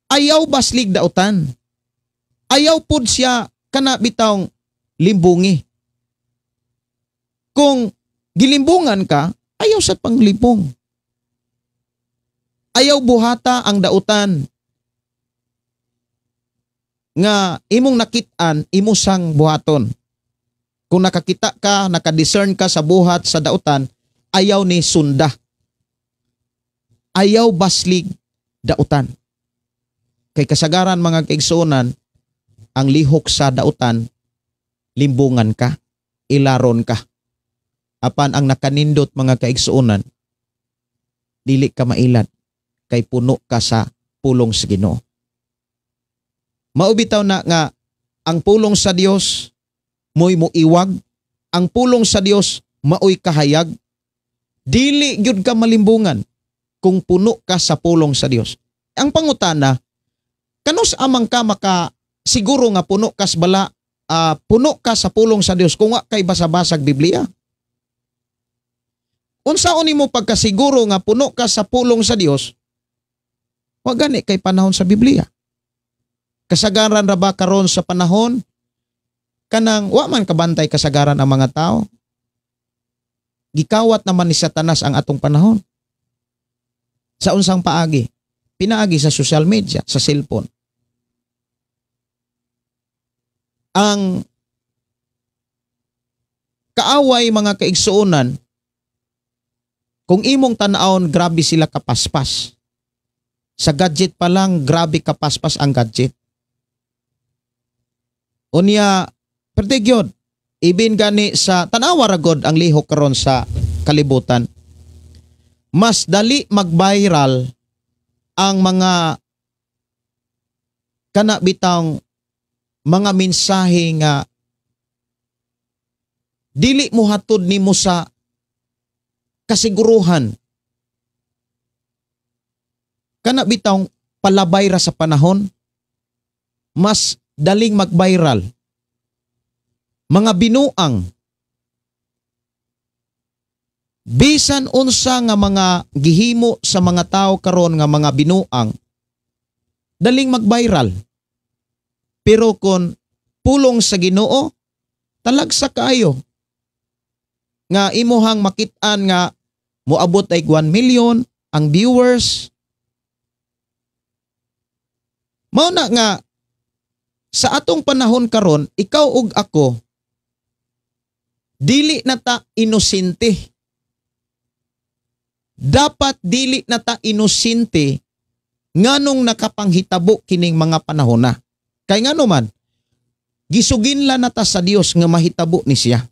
ayaw baslig dautan. Ayaw pud siya kana bitawng limbungi. Kung gilimbungan ka, ayaw sa panglibong. Ayaw buhata ang dautan nga imong nakit-an, imo sang buhaton. Kung nakakita ka, nakadiscern ka sa buhat sa dautan, ayaw ni sunda. Ayaw baslig dautan. Kay kasagaran mga kaigsuonan, ang lihok sa dautan, limbungan ka, ilaron ka. Apan ang nakanindot mga kaigsuonan, dili ka mailad, kay puno ka sa pulong sa Ginoo. Maubitaw na nga ang pulong sa Dios mo'y muiwag, ang pulong sa Dios maoy kahayag. Dili gyud ka malimbungan kung puno ka sa pulong sa Dios. Ang pangutana, kanus amang ka maka siguro nga puno kas bala, puno ka sa pulong sa Dios kung wa kay basa-basag Biblia? Unsaon nimo pagkasiguro nga puno ka sa pulong sa Dios? Wa gani kay panahon sa Biblia. Kasagaran ra ba karon sa panahon kanang wa man kabantay kasagaran ang mga tao? Gikawat naman ni Satanas ang atong panahon. Sa unsang paagi? Pinaagi sa social media, sa cellphone. Ang kaaway mga kaigsuonan, kung imong tan-awon, grabe sila kapaspas. Sa gadget pa lang, grabe kapaspas ang gadget. Unya, perde gyud, ibin gani sa tanawa ra god ang lihok karon sa kalibutan. Mas dali mag-viral ang mga kana bitang mga mensahe nga dili mo hatod nimo sa kasiguruhan. Kana bitang palabay ra sa panahon, mas daling mag-viral. Mga binuang, bisan unsa nga mga gihimo sa mga tao karon nga mga binuang, daling mag-viral. Pero kung pulong sa Ginoo, talagsa kaayo nga imuhang makit-an nga moabot ay 1 million ang viewers. Mao na nga sa atong panahon karon, ikaw ug ako dili na ta inosente. Dapat dili na ta inosente nganong nakapanghitabo kining mga panahon na. Kay ngano man, gisuginla na ta sa Dios nga mahitabo ni siya.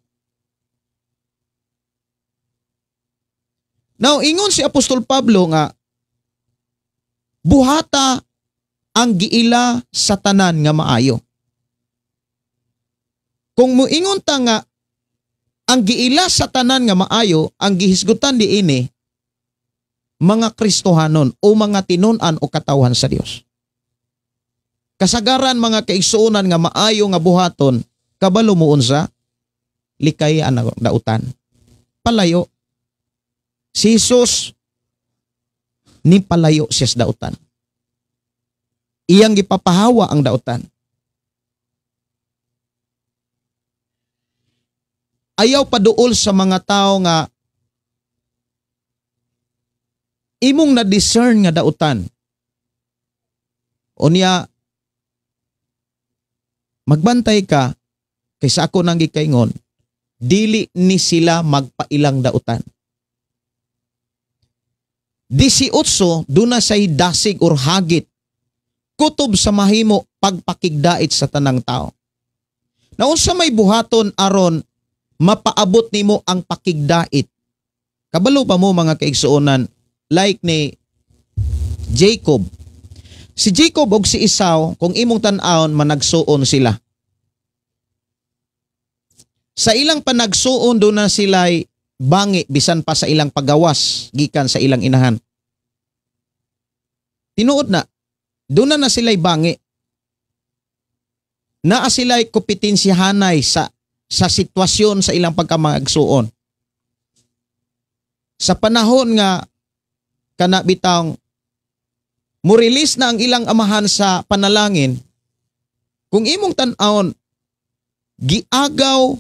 Now, ingon si Apostol Pablo nga buhata ang giila sa tanan nga maayo. Kung muingon ta nga ang giila sa tanan nga maayo, ang gihisgutan diini mga Kristohanon o mga tinun-an o katawhan sa Dios. Kasagaran mga kaigsuonan nga maayo nga buhaton, kabalo mo unsa, likay ang dautan. Palayo. Si Jesus ni palayo siya sa dautan. Iyang gipapahawa ang dautan. Ayaw paduol sa mga tao nga imong na-discern nga dautan. Unya, magbantay ka, kaysa ako nang gikaingon, dili ni sila magpailang dautan. 18, duna say dasig or hagit, kutob sa mahimo pagpakigdait sa tanang tao. Naunsa may buhaton aron mapaabot nimo ang pakigdait. Kabalo pa mo mga kaigsuonan, like ni Jacob. Si Jacob og si Esau, kung imong tan-awon, managsuon sila. Sa ilang panagsuon, doon na sila'y bangi bisan pa sa ilang pagawas gikan sa ilang inahan. Tinuod na, doon na sila'y bangi. Naa sila'y kompetensihanay sa sitwasyon sa ilang pagkamagsuon. Sa panahon nga kana bitang mo-release na ang ilang amahan sa panalangin, kung imong tan-awon, giagaw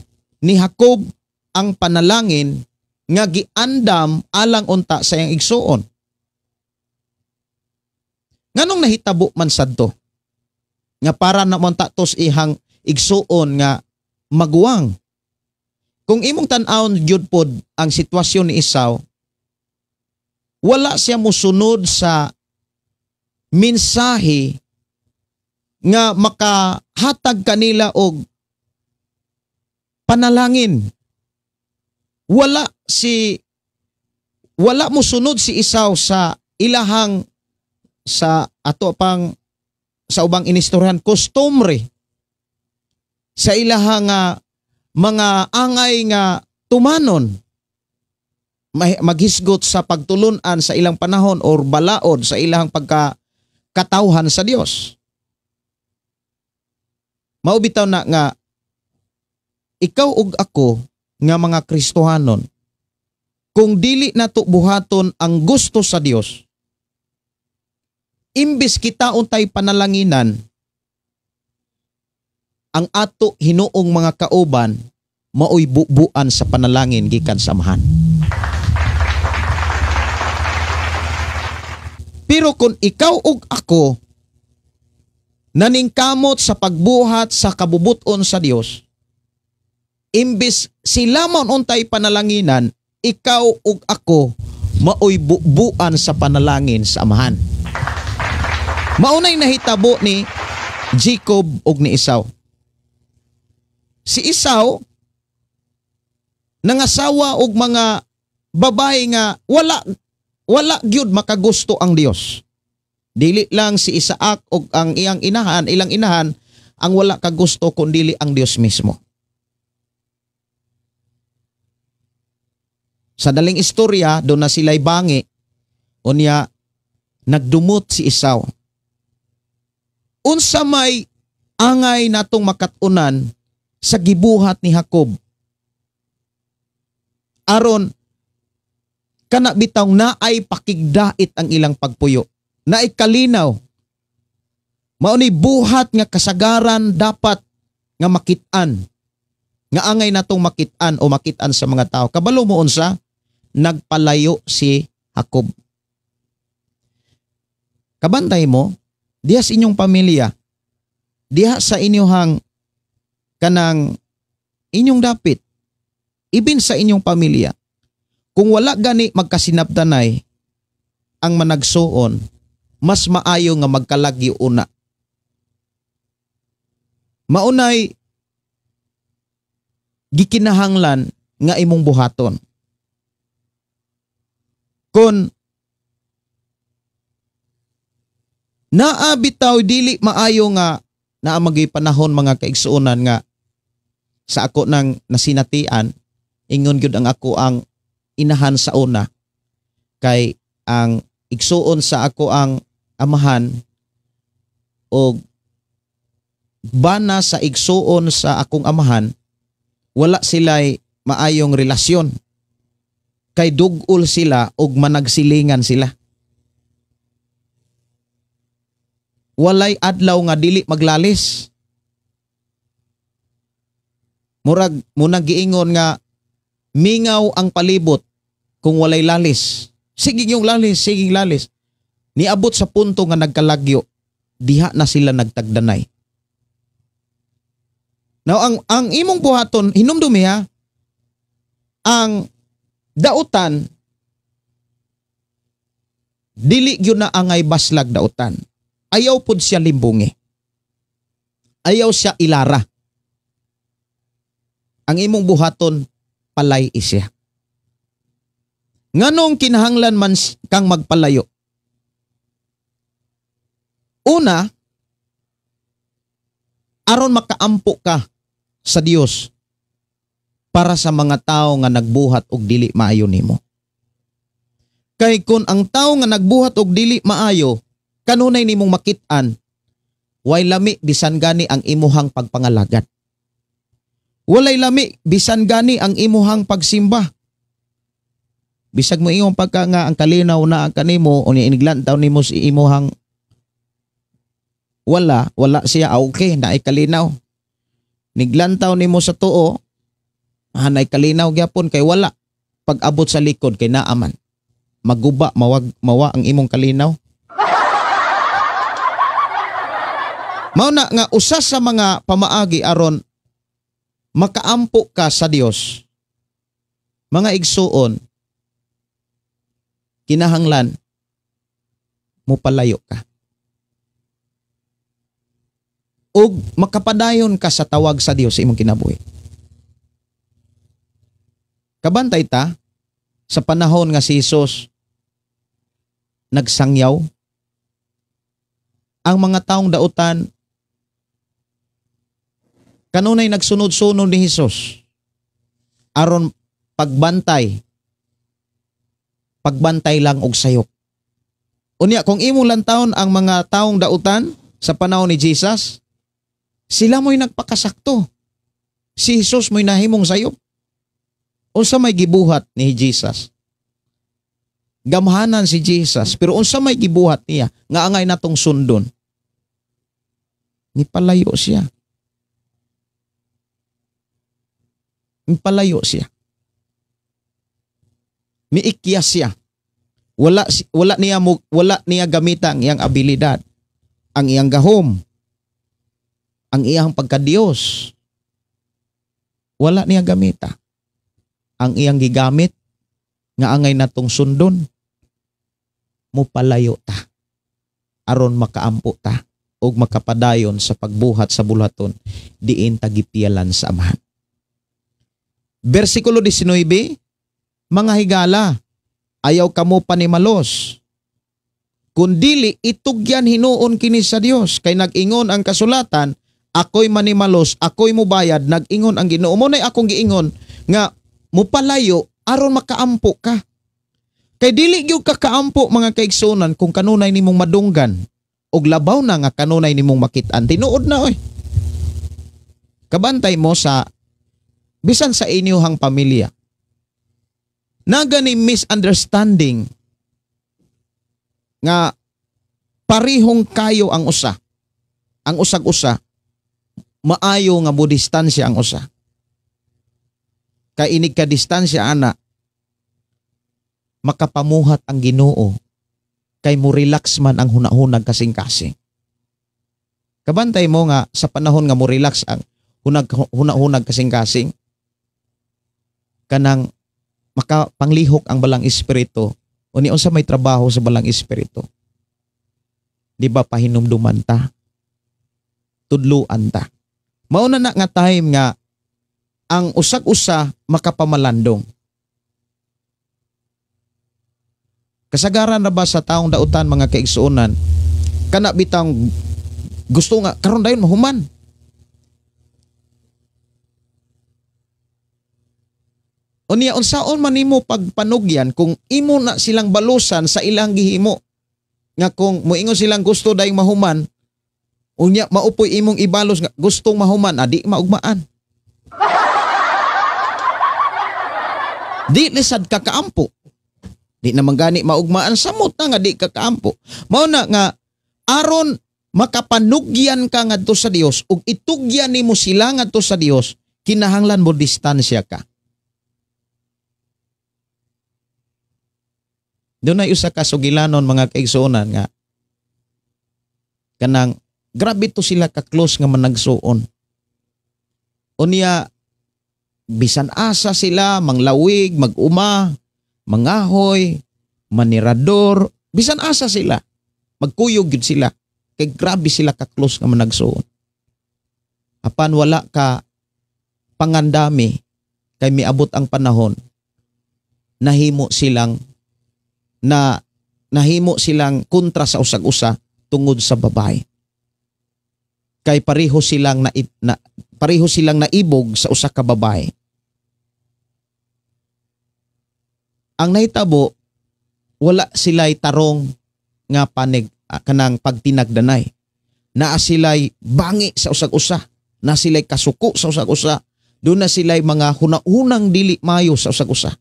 ni Jacob ang panalangin nga giandam alang unta sa iyang igsuon. Nganong nahitabo man sadto? Nga para na monta tos ihang igsuon nga maguwang. Kung imong tan-awon gyud pod ang sitwasyon ni Esau, wala siya musunod sa mensahe nga makahatag kanila og panalangin. Wala musunod si Esau sa ilahang sa ato pang sa ubang inistoryahan kostumbre, sa ilahang mga angay nga tumanon, maghisgot sa pagtulunan sa ilang panahon or balaod sa ilang pagkakatawhan sa Dios. Mao bitaw na nga ikaw ug ako nga mga Kristohanon, kung dili nato buhaton ang gusto sa Dios, imbis kita untay panalanginan, ang ato hinuong mga kauban maoy bubuan sa panalangin gikan sa Amahan. Pero kung ikaw ug ako naningkamot sa pagbuhat sa kabubuton sa Dios, imbis sila man untay panalanginan, ikaw ug ako maoy bubuan sa panalangin sa Amahan. Maunay nahitabo ni Jacob ug ni Esau. Si Esau nangasawa og mga babae nga wala gyud makagusto ang Dios. Dili lang si Isaac og ang iyang inahan, ilang inahan ang wala kagusto kun dili ang Dios mismo. Sa daling istorya, doon na sila'y bangi. Unya, nagdumot si Esau. Unsa may angay natong makatunan sa gibuhat ni Jacob aron kana bitaw naay pakigdait ang ilang pagpuyo, naay kalinaw. Mao ni buhat nga kasagaran dapat nga makit-an, nga angay natong makit-an o makit-an sa mga tao. Kabalo mo unsa? Nagpalayo si Jacob. Kabantay mo diha sa inyong pamilya, diha sa inyong kanang inyong dapit, ibin sa inyong pamilya. Kung wala gani magkasinabtanay ang managsuon, mas maayo nga magkalagyo una. Maunay gikinahanglan nga imong buhaton. Kung naa bitaw dili maayo nga naa magay panahon mga kaigsuonan nga sa ako nang nasinatian, ingon gyud ang ako ang inahan sa una kay ang igsuon sa ako ang amahan og bana sa igsuon sa akong amahan, wala sila'y maayong relasyon. Kay dugol sila og managsilingan sila. Walay adlaw nga dili maglalis. Murag munang giingon nga mingaw ang palibot kung walay lalis. Sige yung lalis, sige lalis. Niabot sa punto nga nagkalagyo, diha na sila nagtagdanay. Now ang imong buhaton, hinumdumi ha, ang dautan dili gyud na angay baslag dautan. Ayaw pud siya limbungi. Ayaw siya ilara. Ang imong buhaton palay isya. Nganong kinahanglan man kang magpalayo? Una, aron makaampo ka sa Dios para sa mga tao nga nagbuhat og dili maayo nimo. Kay kun ang tao nga nagbuhat og dili maayo, kanunay nimong makit-an, way lami bisan gani ang imuhang pagpangalagad. Walay lami bisan gani ang imuhang pagsimba. Bisag mo imong pagka nga ang kalinaw na ang kanimo o iniglantaw nimo si imuhang wala siya, okay, naay kalinaw. Niglantaw nimo sa tuo, hanay kalinaw gyapon kay wala. Pag-abot sa likod kay naaman. Maguba, mawa ang imong kalinaw. Mao na nga usa sa mga pamaagi aron makaampo ka sa Dios. Mga igsuon, kinahanglan mopalayo ka. Ug makapadayon ka sa tawag sa Dios sa imong kinabuhi. Kabantay ta sa panahon nga si Jesus nagsangyaw, ang mga taong dautan kanunay nagsunod-sunod ni Jesus aron pagbantay lang og sayop. Unya kung imong lantawon ang mga taong dautan sa panahon ni Jesus, sila mo'y nagpakasakto. Si Jesus mo'y nahimong sayop. Unsa may gibuhat ni Jesus? Gamhanan si Jesus, pero unsa may gibuhat niya nga angay natong sundon? Nipalayo siya. Nipalayo siya. Miikyas siya. Wala niya gamita ang iyang abilidad, ang iyang gahom, ang iyang pagkadiyos. Wala niya gamita. Ang iyang gigamit nga angay natong sundon, mupalayo ta aron makaampo ta og makapadayon sa pagbuhat sa bulaton diin tagipialan sa Amahan. Bersikulo 19, mga higala, ayaw kamo panimalos, kundili itugyan hinuon kini sa Dios, kay nag-ingon ang kasulatan, ako'y manimalos, ako'y mubayad, nag-ingon ang Ginoo. Mo nay akong giingon nga mupalayo aron makaampo ka. Kay dili gyud ka kaampo mga kaigsunan kung kanunay nimong madunggan og labaw na nga kanunay nimong makit-an. Tinuod na oy. Kabantay mo sa bisan sa inyuhang pamilya. Nagani misunderstanding nga parihong kayo ang usa. Ang usag-usa maayo nga mo distansya ang usa. Kay inig ka distansya ana, makapamuhat ang Ginoo kay mo relax man ang hunahunag kasing-kasing. Kabantay mo nga sa panahon nga mo relax ang hunahunag kasing-kasing, kanang makapanglihok ang balang espiritu. Uni unsa may trabaho sa balang espiritu? Di ba pahinumduman ta? Tudluan ta. Mauna na nga time nga ang usag-usa makapamalandong. Kasagaran na ba sa taong dautan mga kaigsuonan, kana bitang gusto nga karon dayon mahuman. Unya unsaon man nimo pagpanugyan kung imo na silang balusan sa ilang gihimo? Nga kung moingon silang gusto dayong mahuman, unya maupoy imong ibalos nga gustong mahuman, adi maugmaan. Di lisad ka kaampo. Di naman gani maugmaan, samot na nga di ka kaampo. Mao na nga aron makapanugyan ka ngadto sa Dios ug itugyan nimo sila ngadto sa Dios, kinahanglan mo distansya ka. Dunay usa ka sugilanon mga kaigsuonan nga kanang grabe to sila ka close nga managsuon. Unya bisan asa sila manglawig, maguma, mangahoy, manirador, bisan asa sila, magkuyog gyud sila kay grabe sila ka close nga managsuon. Apan wala ka pangandami kay miabot ang panahon nahimo silang nahimo silang kontra sa usag-usa tungod sa babae. Kay pareho silang pareho silang naibog sa usa ka babae. Ang nahitabo, wala sila'y tarong nga panig kanang pagtinagdanay. Naa sila'y bangi sa usag-usa, naa sila'y kasuko sa usag-usa, doon na sila'y mga hunahunang dili mayo sa usag-usa.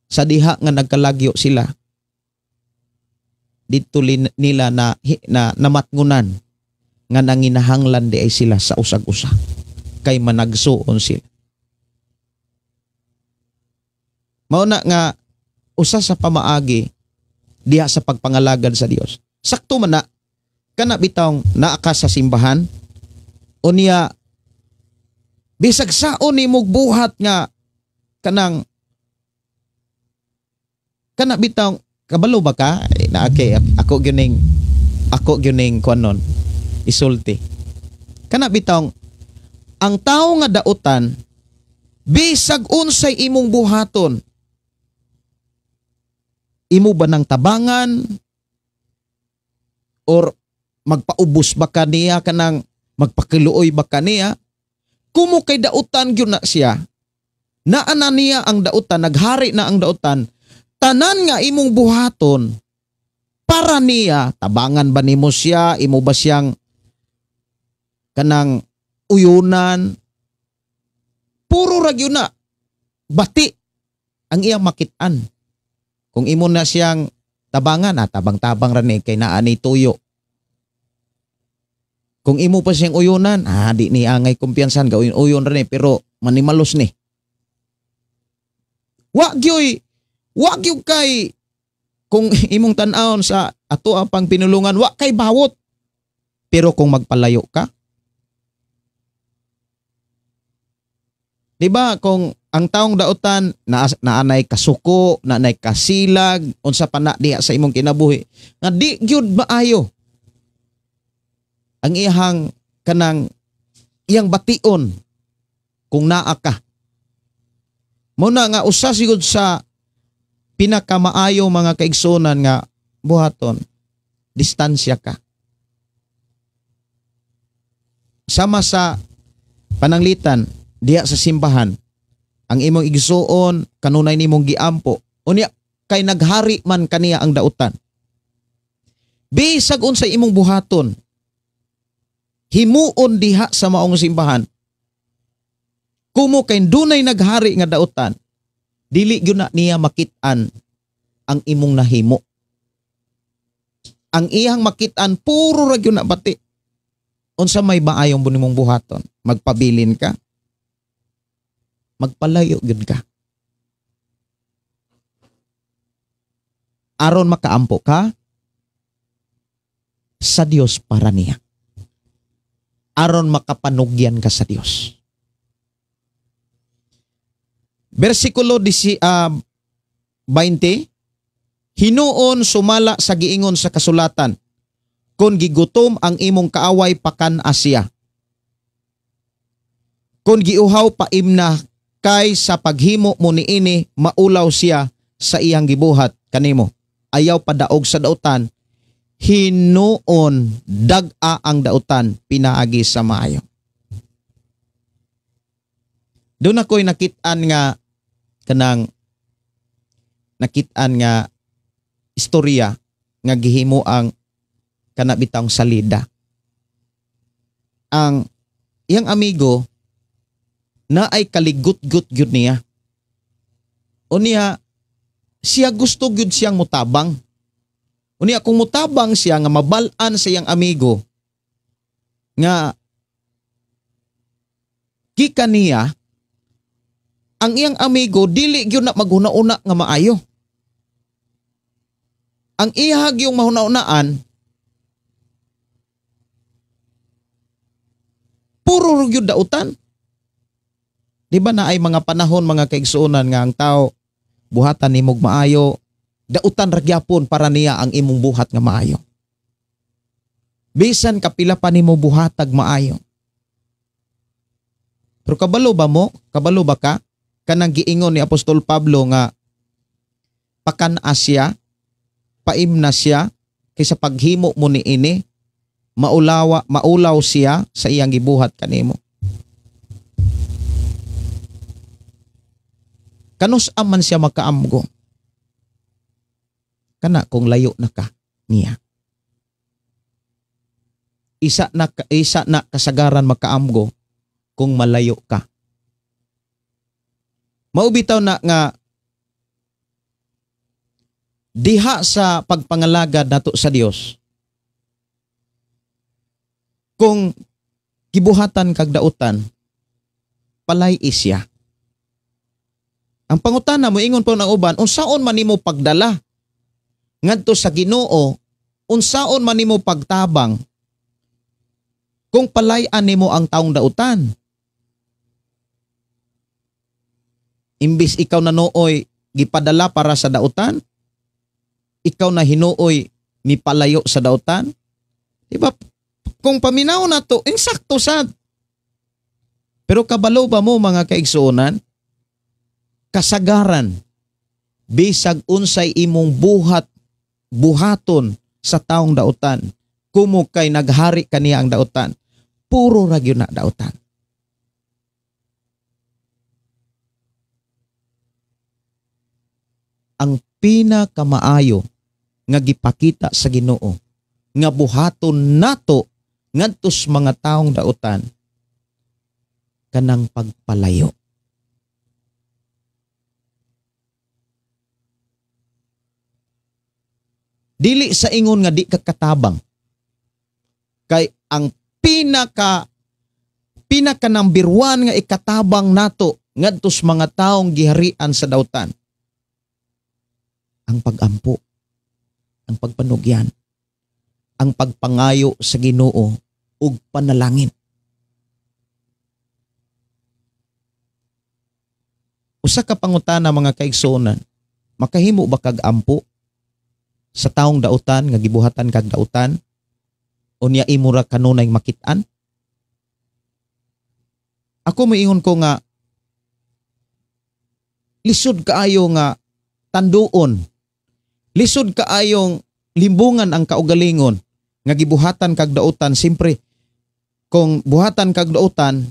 Sa diha nga nagkalagyo sila, dito nila na namatngunan nga nanginahanglan di ay sila sa usag-usa kay managsuon sila. Mauna nga usa sa pamaagi diha sa pagpangalagad sa Dios. Sakto man na kana bitawng naa ka sa simbahan, unya bisag saon nimo buhat nga kanang kana bitawng kabalo ba ka? Na okay, ako gyuning kuan nun isulti. Kana bitawng ang tawo nga dautan bisag unsay imong buhaton, imo ba ng tabangan or magpaubos ba kaniya, kanang magpakiluoy ba kaniya? Kumo kay dautan gyud na siya, naa na niya ang dautan, naghari na ang dautan, tanan nga imong buhaton para niya, tabangan ba nimo siya, imo ba siyang kanang uyunan, puro ra gyud na bati ang iyang makit-an. Kung imo na siyang tabangan, tabang-tabang ra ni kay naa ni tuyo. Kung imo pa siyang uyunan, di ni angay kumpiyansan, gawin uyon ra ni pero manimalos ni. Wa gyud kay kung imong tan-awon sa ato ang pang pinulungan, wa kay bawot. Pero kung magpalayo ka, di ba, kung ang taong dautan naanay kasuko, naanay kasilag, unsa pa na diha sa imong kinabuhi nga di gyud maayo ang iyang kanang iyang bation kung naa ka. Mao na nga usa sigud sa pinakamaayo mga kaigsuonan nga buhaton, distansya ka. Sama sa pananglitan diha sa simbahan, ang imong igsuon kanunay nimong giampo, unya kay naghari man kaniya ang dautan. Bisag unsay imong buhaton, himuon diha sa maong simbahan, kumo kay dunay naghari nga dautan, dili gyud na niya makit-an ang imong nahimo. Ang iyang makit-an puro ra gyud na bati. Unsa may maayong nimong buhaton? Magpabilin ka, magpalayo gyud ka. Aron makaampo ka sa Dios para niya. Aron makapanugyan ka sa Dios. Bersikulo 20, hinuon sumala sa giingon sa kasulatan, kung gigutom ang imong kaaway pakan-a siya. Kung giuhaw paimna kay sa paghimo mo niini maulaw siya sa iyang gibuhat kanimo. Ayaw padaog sa dautan, hinuon dag-a ang dautan pinaagi sa maayo. Doon ako'y nakit-an nga kanang nakit-an nga istorya nga gihimo ang kana bitawng salida. Ang iyang amigo na ay kaligut-gut gyud niya. O niya siya gusto gyud siyang mutabang. Unya kung mutabang siya nga mabal-an sa iyang amigo nga gikan niya, ang iyang amigo dili gyud na maghuna-una nga maayo. Ang ihag yung mahuna-unaan puro gyud dautan. Di ba na ay mga panahon mga kaigsuonan nga ang tao buhatan nimog maayo, dautan ra gyapon para niya ang imong buhat nga maayo. Bisan kapila pa nimo buhatag maayo. Pero kabalo ba mo? Kabalo ba ka? Kanang giingon ni Apostol Pablo nga pakan-a siya, paimna siya, kaysa paghimo mo niini, maulaw siya sa iyang gibuhat kanimo. Kanus aman siya makaamgo? Kana kung layo na ka niya. Isa na kasagaran makaamgo kung malayo ka. Maubitaw na nga diha sa pagpangalagad nato sa Dios. Kung gibuhatan kag dautan, palay isya. Ang pangutana mo ingon pa ng uban, unsaon man nimo pagdala ngadto sa Ginoo, unsaon man nimo pagtabang kung palayan nimo ang taong dautan. Imbis ikaw na nooy gipadala para sa dautan, ikaw na hinuoy mipalayo sa dautan. Diba? Kung paminaw na to, insakto sad. Pero kabalo ba mo mga kaigsuonan? Kasagaran, bisag unsay imong buhaton sa taong dautan, kumo kay naghari kaniya ang dautan, puro ra gyud na dautan. Ang pinakamaayo nga gipakita sa Ginoo nga buhaton nato ngadto sa mga taong dautan, kanang pagpalayo. Dili sa ingon nga di ka katabang. Kay ang pinaka number 1 nga ikatabang nato ngadto sa mga taong giharian sa dautan, ang pagampo, ang pagpanugyan, ang pagpangayo sa Ginoo ug panalangin. Usa ka pangutana mga kaigsuonan, makahimo ba kag ampo sa taong dautan nga gibuhatan kag dautan, unya imo ra kanunay makit-an? Ako moingon ko nga lisod kaayo nga tanduon, lisod kaayong limbungan ang kaugalingon nga gibuhatan kag dautan. Siyempre kung buhatan kag dautan,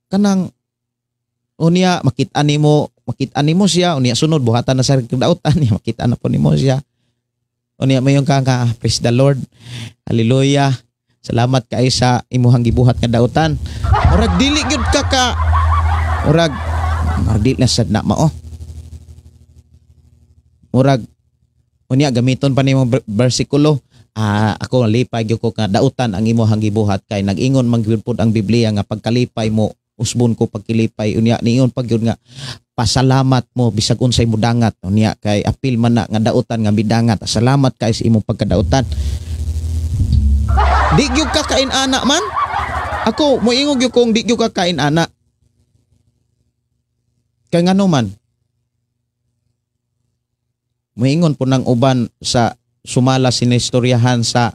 kanang unya makit-an nimo siya, unya sunod buhatan na sa dautan, makit-an na po nimo siya. Unya mayon ka nga, praise the Lord, hallelujah, salamat kay sa imuhang gibuhat nga dautan. Murag dili gyud ka murag dili na sad na mao. Murag unya gamiton pa nimo bersikulo, ako lipay gyud ko nga dautan ang imuhang gibuhat kay nag-ingon man gyud pud ang Biblia nga pagkalipay mo usbon ko pagkilipay. Unya niingon pag gyud nga pasalamat mo bisag unsay mudangat. Unya kay apil man na nga dautan nga midangat, salamat kay sa imong pagkadautan. Di gyud ka kain ana man. Ako moingon gyud kong di gyud ka kain ana. Kay ngano man, muingon po ng uban sa sumala sinistoryahan sa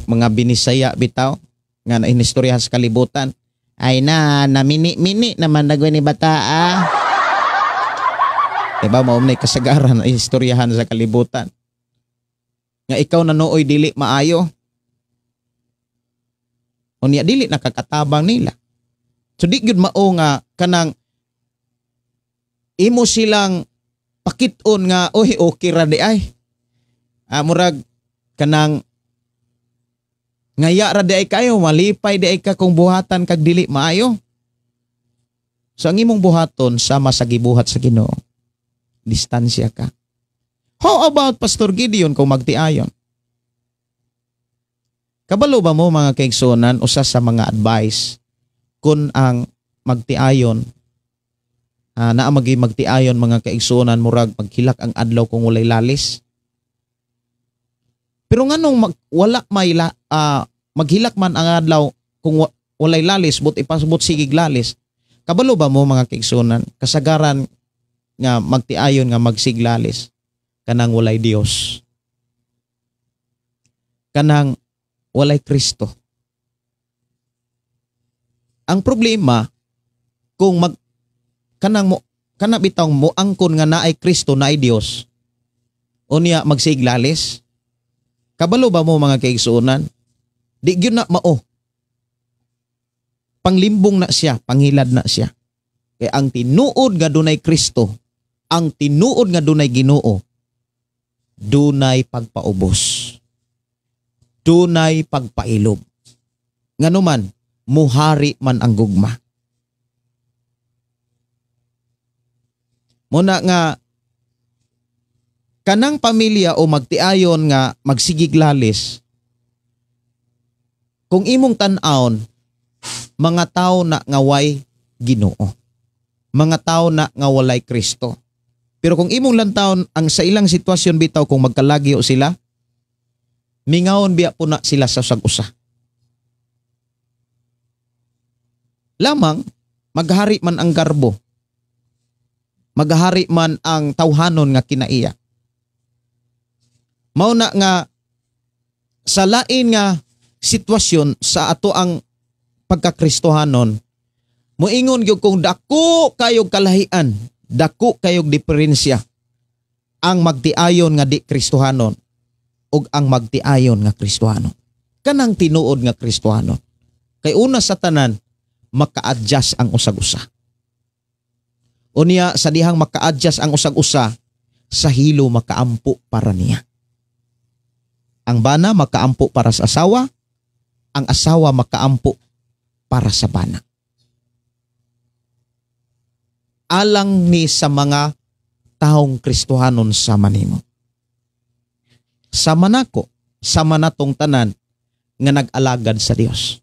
mga Binisaya bitaw nga nainistoryahan sa kalibutan. Ay na, namini-mini naman nagwe ni bata ah. Diba, mao nay kasagaran na istoryahan sa kalibutan. Nga ikaw na nooy dili maayo. Unya dili nakakatabang nila. So di gyud mao nga kanang imo silang pakit-on nga oy okay ra di ay. Murag kanang ngaya ra di ay kayo, malipay di ay ka kung buhatan kag dili maayo. So ang imong buhaton sama sa gibuhat sa Ginoo. Distansya ka. How about Pastor Gideon kung magtiayon? Kabalo ba mo mga kaigsuonan usa sa mga advice kung ang magtiayon naa magi magtiayon mga kaigsuonan murag paghilak ang adlaw kung walay lalis? Pero nganong wala may maghilak man ang adlaw kung walay lalis but ipasbot sigig lalis? Kabalo ba mo mga kaigsuonan kasagaran nga magtiayon nga magsiglalis kanang walay Dios, kanang walay Kristo? Ang problema kung mag kanang mo kana bitawng mo angkon nga naay Kristo naay Dios unya magsiglalis. Kabalo ba mo mga kaigsuonan? Di gyud na mao. Panglimbong na siya, panghilad na siya. Kay ang tinuod nga dunay Kristo, ang tinuod nga dunay Ginoo, dunay pagpaubos, dunay pagpailob. Nganuman, muhari man ang gugma. Muna nga kanang pamilya o magtiayon nga magsigiglalis, kung imong tan-awon, mga tao na nga way Ginoo, mga tao na nga walay Kristo. Pero kung imong lantawon ang sa ilang sitwasyon bitaw kung magkalagyo sila, mingawon biya po na sila sa usag-usa. Lamang maghari man ang garbo, maghari man ang tawhanon nga kinaiya. Mao na nga sa lain nga sitwasyon sa ato ang pagkakristohanon, moingon gyud kung dako kayog kalahian, dako kayog diferensya ang magtiayon nga di Kristohanon ug ang magtiayon nga Kristohanon. Kanang tinuod nga Kristohanon. Kay una sa tanan, maka-adjust ang usag-usa. Unya sa dihang maka-adjust ang usag-usa, sa hilo makaampo para niya. Ang bana makaampo para sa asawa, ang asawa makaampo para sa bana. Alang ni sa mga taong Kristohanon sama nimo. Sama nako, sama natong tanan nga nag-alagad sa Dios.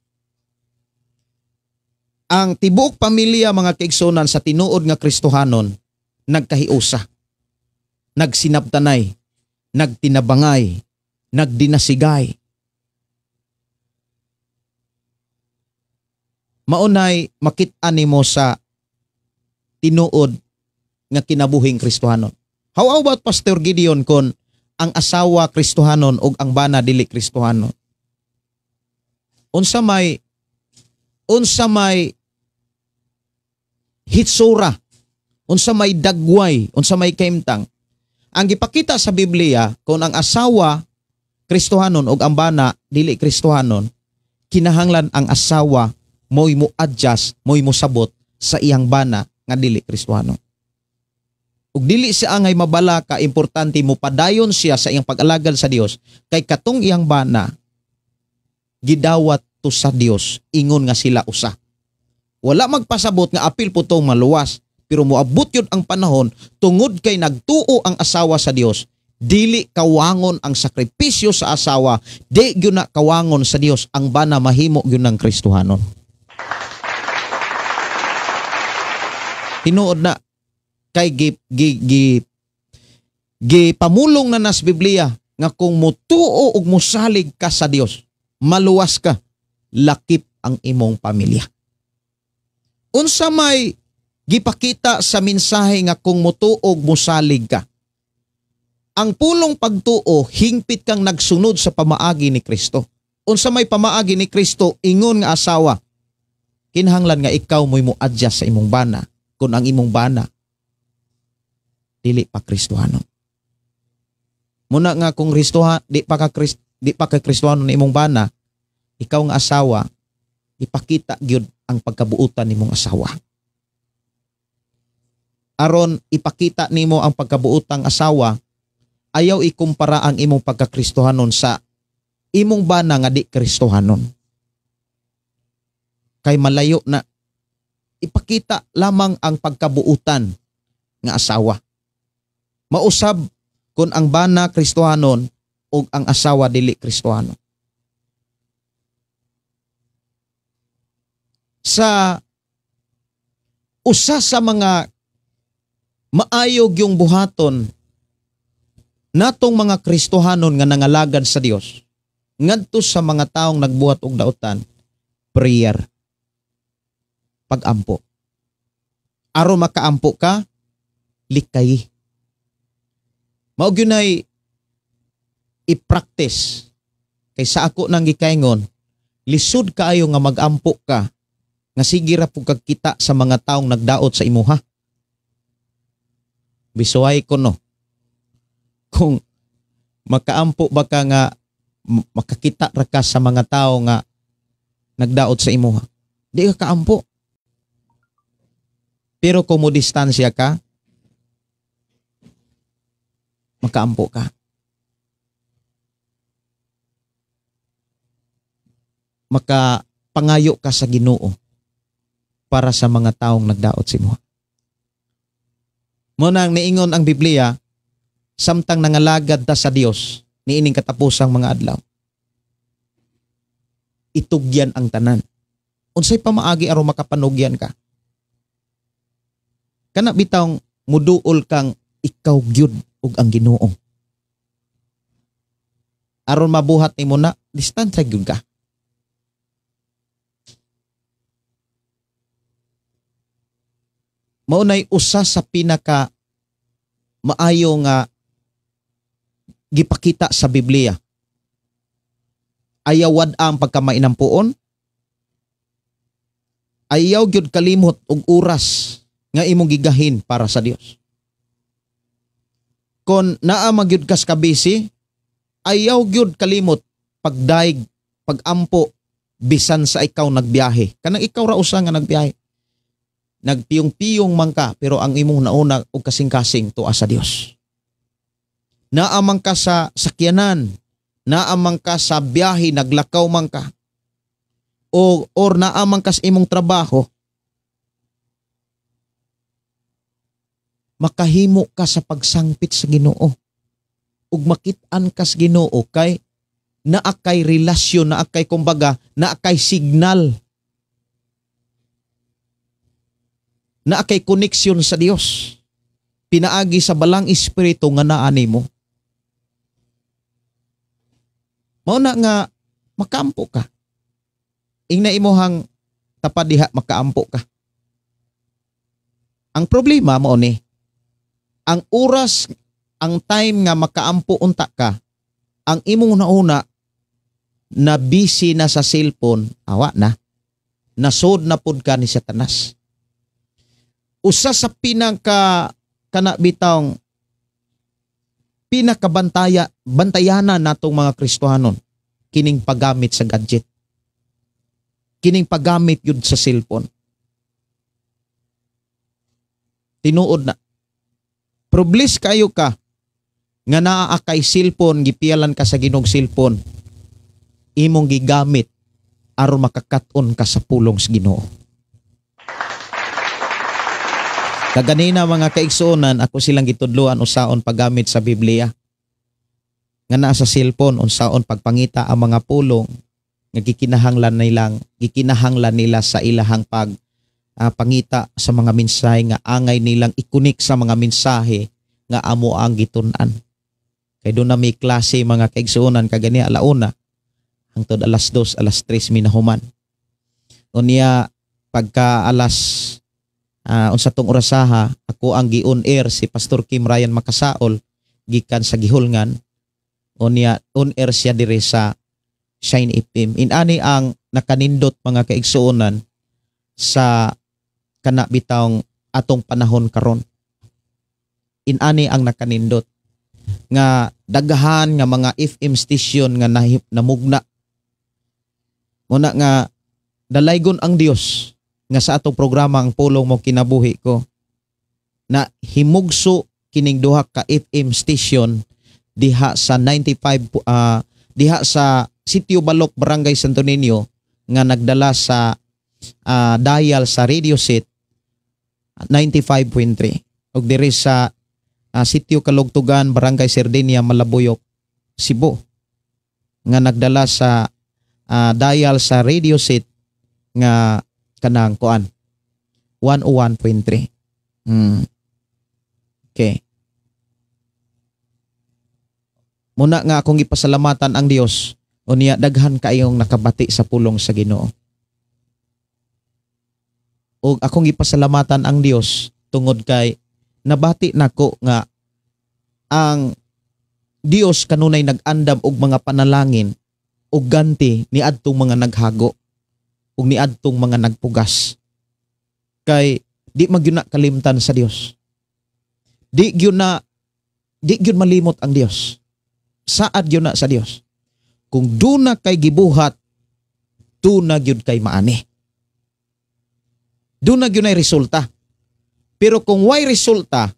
Ang tibuok pamilya mga kaigsunan sa tinuod nga Kristohanon nagkahiusa, nagsinabtanay, nagtinabangay, nagdinasigay. Maunay makit-an nimo sa tinuod nga kinabuhing Kristohanon. How about Pastor Gideon kon ang asawa Kristohanon ug ang bana dili Kristohanon? Unsa may hitsura, unsa may dagway, unsa may kaimtang? Ang gipakita sa Biblia kung ang asawa Kristohanon ug ang bana dili Kristohanon, kinahanglan ang asawa mo'y mo adjust, mo'y mo sabot sa iyang bana nga dili Kristohanon. Ug dili siya angay mabala ka, importante mo padayon siya sa iyang pag-alagad sa Dios kay katong iyang bana gidawat to sa Dios ingon nga sila usa. Wala magpasabot nga apil po tong maluwas, pero moabot yun ang panahon tungod kay nagtuo ang asawa sa Dios. Dili kawangon ang sakripisyo sa asawa, di gyud na kawangon sa Dios ang bana mahimo gyud ng Kristohanon. Tinuod na kay gi pamulong na nas Biblia nga kung mutuo ug mosalig ka sa Dios, maluwas ka, lakip ang imong pamilya. Unsa may Gipakita sa mensahe nga kung motuog mosalig ka. Ang pulong pagtuo, hingpit kang nagsunod sa pamaagi ni Kristo. Unsa may pamaagi ni Kristo, ingon nga asawa, kinahanglan nga ikaw mo'y mo-adjust sa imong bana kung ang imong bana dili pa Kristohano. Muna nga kung Kristoha, di pa ka Kristohano ni imong bana, ikaw nga asawa, ipakita gyud ang pagkabuutan nimong asawa. Aron ipakita nimo ang pagkabuutang asawa, ayaw ikumpara ang imong pagkakristohanon sa imong bana nga di Kristohanon. Kay malayo na. Ipakita lamang ang pagkabuutan nga asawa. Mausab kung ang bana Kristohanon o ang asawa dili Kristohanon. Sa usa sa mga maayog yung buhaton natong mga Kristohanon nga nangalagad sa Dios ngadto sa mga taong nagbuhat og dautan, prayer, pagampo. Aron makaampo ka, likay. Mao gyud nay i-practice. Kay sa ako nang gikaingon, lisod kaayo nga magampo ka nga sige ra pud kag kita sa mga taong nagdaot sa imuha. Bisuhay ko no. Kung makaampo ba ka nga makakita ra ka sa mga tao nga nagdaot sa imuha, di ka kaampo. Pero kung mo distansya ka, makaampo ka. Makapangayo ka sa Ginoo para sa mga taong nagdaot sa imuha. Munang niingon ang Biblia, samtang nangalagad ta sa Dios niining katapusang mga adlaw, itugyan ang tanan. Unsay pamaagi aron makapanugyan ka? Kana bitawng muduol kang ikaw gyud ug ang Ginoo. Aron mabuhat nimo na, distansya gyud ka. Maunay usa sa pinaka maayo nga gipakita sa Biblia. Ayaw wad ang pagkamainampuon. Ayaw gyud kalimot og oras nga imong gigahin para sa Dios. Kon naa magyud kas kabisi, ayaw gyud kalimot pagdaig, pagampo bisan sa ikaw nagbiyahe. Kanang ikaw ra usa nga nagbiyahe. Nagpiyong-piyong man ka pero ang imong nauna og kasing-kasing tuwa sa Dios. Naamang ka sa sakyanan, naamang ka sa biyahe, naglakaw man ka, o or naamang ka sa imong trabaho, makahimo ka sa pagsangpit sa Ginoo. Ug makit-an ka sa Ginoo kay naa kay relasyon, naa kay kumbaga, naa kay signal, naa kay koneksyon sa Dios. Pinaagi sa balang espiritu nga naa nimo. Mao na nga makaampo ka. Ingna imuhang tapad diha, makaampo ka. Ang problema mao ni, ang oras, ang time nga makaampo unta ka, ang imong nauna na busy na sa cellphone, awa na. Nasod na pud ka ni Satanas. Usa sa pinaka kana bitawng pinakabantaya bantayanan natong mga Kristohanon kining paggamit sa gadget. Kining paggamit yun sa cellphone. Tinuod na. Problis kayo ka nga naa kay cellphone, gipialan ka sa Ginoong cellphone, imong gigamit aron makakat-on ka sa pulong sa Ginoo. Kaganina mga kaigsuonan, ako silang gitudloan usaon paggamit sa Biblia. Nga naa sa cellphone, unsaon pagpangita ang mga pulong nga gikinahanglan nila sa ilahang pag pangita sa mga mensahe nga angay nilang ikunik sa mga mensahe nga amo ang gitun-an. Kay doon na may klase mga kaigsuonan kagani alauna hangtod alas 2, alas 3 minahuman. Unya pagka alas Unsa tong orasaha ako ang gi-on air si Pastor Kim Ryan Makasaol gikan sa Gihulngan, unya on air siya diri sa Shine FM. Inani ang nakanindot, mga kaigsuonan, sa kana bitawng atong panahon karon. Inani ang nakanindot nga daghan nga mga FM station nga namugna. Muna nga dalaygon ang Dios nga sa atong programa Ang Pulong Mo Kinabuhi Ko na himugso kining duha ka FM station diha sa 95 diha sa Sitio Balok, Barangay Santo Niño, nga nagdala sa dial sa radio set 95.3 ug diri sa Sitio Kalugtugan, Barangay Sardinia, Malabuyok, Cebu, nga nagdala sa dial sa radio set nga kanang kuan 101.3. Okay. Muna nga akong ipasalamatan ang Dios, unya daghan kayong nakabati sa pulong sa Ginoo. Ug akong ipasalamatan ang Dios tungod kay nabati nako nga ang Dios kanunay nag-andam og mga panalangin ug ganti niadtong mga naghago ug niadtong mga nagpugas. Kay di magyud na kalimtan sa Dios. Di gyud malimot ang Dios. Saad gyud na sa Dios. Kung duna kay gibuhat, duna gyud kay maani. Duna gyud nay resulta. Pero kung way resulta,